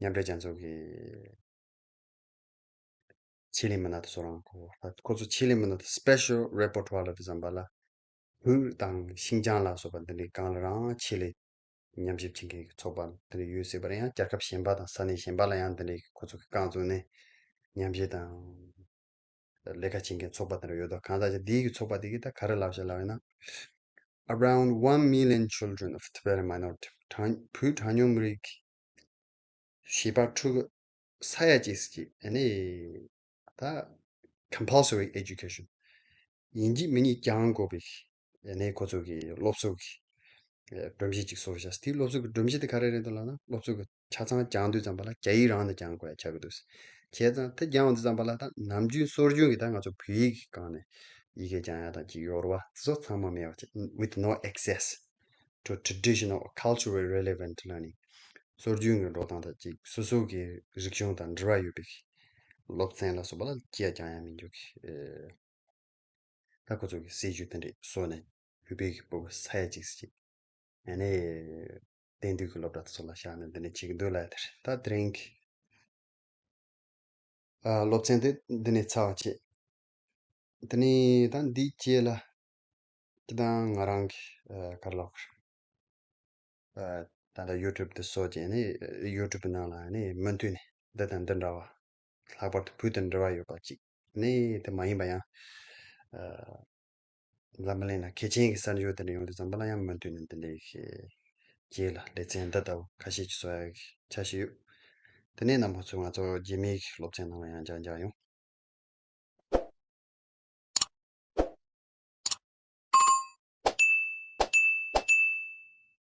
མཉམ་འབྲེལ་རྒྱལ་ཚོགས་ཀྱི་ ཆེད་ལས་མི་སྣ་དེ་ཚོ་རང་ཁོ་ཁོ་ཚོ་ཆེད་ལས་མི་སྣ་དེ་special repertoire ལབ་དུས་ཙམ་པ་ལ་བོད་དང་ཤིན་ཅང་ལ་སོགས་པ་འདི་འདྲའི་སྒང་ལ་རང་ཆེད་ལས་ཉམས་ཞིབ་བྱེད་མཁན་གྱི་ཚོགས་པ་འདི་འདྲ་ཡོད་སྲིད་པ་རེད། ཡང་རྒྱལ་ཁབ་གཞན་པ་དང་ས་གནས་གཞན་པ་ལ་ཡང་འདི་འདྲའི་ཁོ་ཚོ་གི་རྐང་བཙུགས་ནས་ཉམས་ཞིབ་དང་ལས་ཀ་བྱེད་མཁན་ཚོགས་པ་འདི་འདྲ་ཡོད་དོ། གང་ལྟར་ཀྱང་འདིའི་གི་ཚོགས་པ་འདི་གི་ད་ག་རེ་ལབ་ཤག་ལབ་ཡིན་ན། Around one million children of Tibetan minority གྲངས་བོད་གྲངས་ཉུང་མི་རིགས་ཀྱི་བྱིས་པ་ཕྲུ་གུ་ས་ཡ་གཅིག་ཅིག་ཨ་ནི་ད་compulsory education ཡིན་གཅིག་མིན་གཉིས་སྦྱང་དགོས་པའི་ཨ་ནི་ཁོ་ཚོ་གི་སློབ་གསོ་གི་ཨ་སྒྲོམ་གཞི་ཅིག་བཟོས་བཞག་དེའི་སློབ་གསོ་གི་སྒྲོམ་གཞི་དེ་ག་རེ་རེད་འདུག་ལབ་ན། སློབ་གསོ་གི་ཆ་ཚང་སྦྱང་དུས་ཙམ་པ་ལ་རྒྱ་ཡིག་རང་ནས་སྦྱང་དགོས་ཡ་ཆགས་ཀྱི་འདུག་བྱས་ཙང་དེ་སྦྱང་དུས་ཙམ་པ་ལ་ད་ནམ་རྒྱུན་སྲོལ་རྒྱུན་གྱི་ད་ང་ཚོ་བོད་ཡིག་གི་སྒང་ནས་ཡི་གེ་སྦྱང་ཡ་དང་ཅིག་ཡོད་རེད་བ། དེ་ཚོ་ཚང་མ་མེད་པ་བྱས། With no access to traditional or culturally relevant learning སྲོལ་རྒྱུན་གྱི་འགྲོ་སྟངས་དང་ཅིག་སོ་སོ་གི་རིག་གཞུང་དང་འབྲེལ་བ་ཡོད་པའི་སློབ་ཚན་ལ་སོགས་པ་ལ་ཅི་ཡང་སྦྱང་ཡ་མི་འཇུག་གི། ད་ཁོ་ཚོ་གི་སྲིད་ཇུས་དེ་འདྲས་བཟོས་ནས་བོད་པའི་གི་ཕྲུ་གུ་ས་ཡ་གཅིག་ཅིག་ཨ་ནི་དེང་དུས་ཀྱི་སློབ་གྲྭ་དེ་ཚོ་ལ་བཞག་ནས་འདི་འདྲས་བྱེད་ཀྱི་འདུག་ལབ་ཡ་དེ་རེད། ད་དེ་རིང་གི་ཨ་སློབ་ཚན་དེ་འདི་ནས་ཚར་བ་བྱེད། དེ་ནས་ད་འདིའི་རྗེས་ལ་སྤྱིར་བཏང་ང་རང་གི་ཨ་ག་རེ་ལབ་དགོས་རེད། ཨ་ད་ལྟ་ཡུ་ཊུབ་དེ་བཟོ་བྱས་ནས་ཡུ་ཊུབ་ནང་ལ་ནི་མུ་མཐུད་ནས་འདི་དང་འདི་འདྲ་བ་ལྷག་པར་དུ་བོད་དང་འབྲེལ་བ་ཡོད་པ་ཅིག་ནི་དེ་མ་ཡིན་པ་ཡང་ཨ་འཛམ་བུ་གླིང་ལ་གལ་ཆེན་གྱི་གསར་འགྱུར་དེ་འདྲ་ཡོང་དུས་ཙམ་པ་ལ་ཡང་མུ་མཐུད་ནས་འདི་འདྲའི་རྗེས་ལ་ལེ་ཚན་འདི་ལྟ་བུ་ཁ་ཤས་ཀྱིས་བཟོ་ཡག་གི་འཆར་གཞི་ཡོད། དེ་ནས་རྣམ་པ་ཚོས་ང་ཚོ་རྗེས་མའི་སློབ་ཚན་ནང་ལ་ཡང་མཇལ་མཇལ་ཡོང་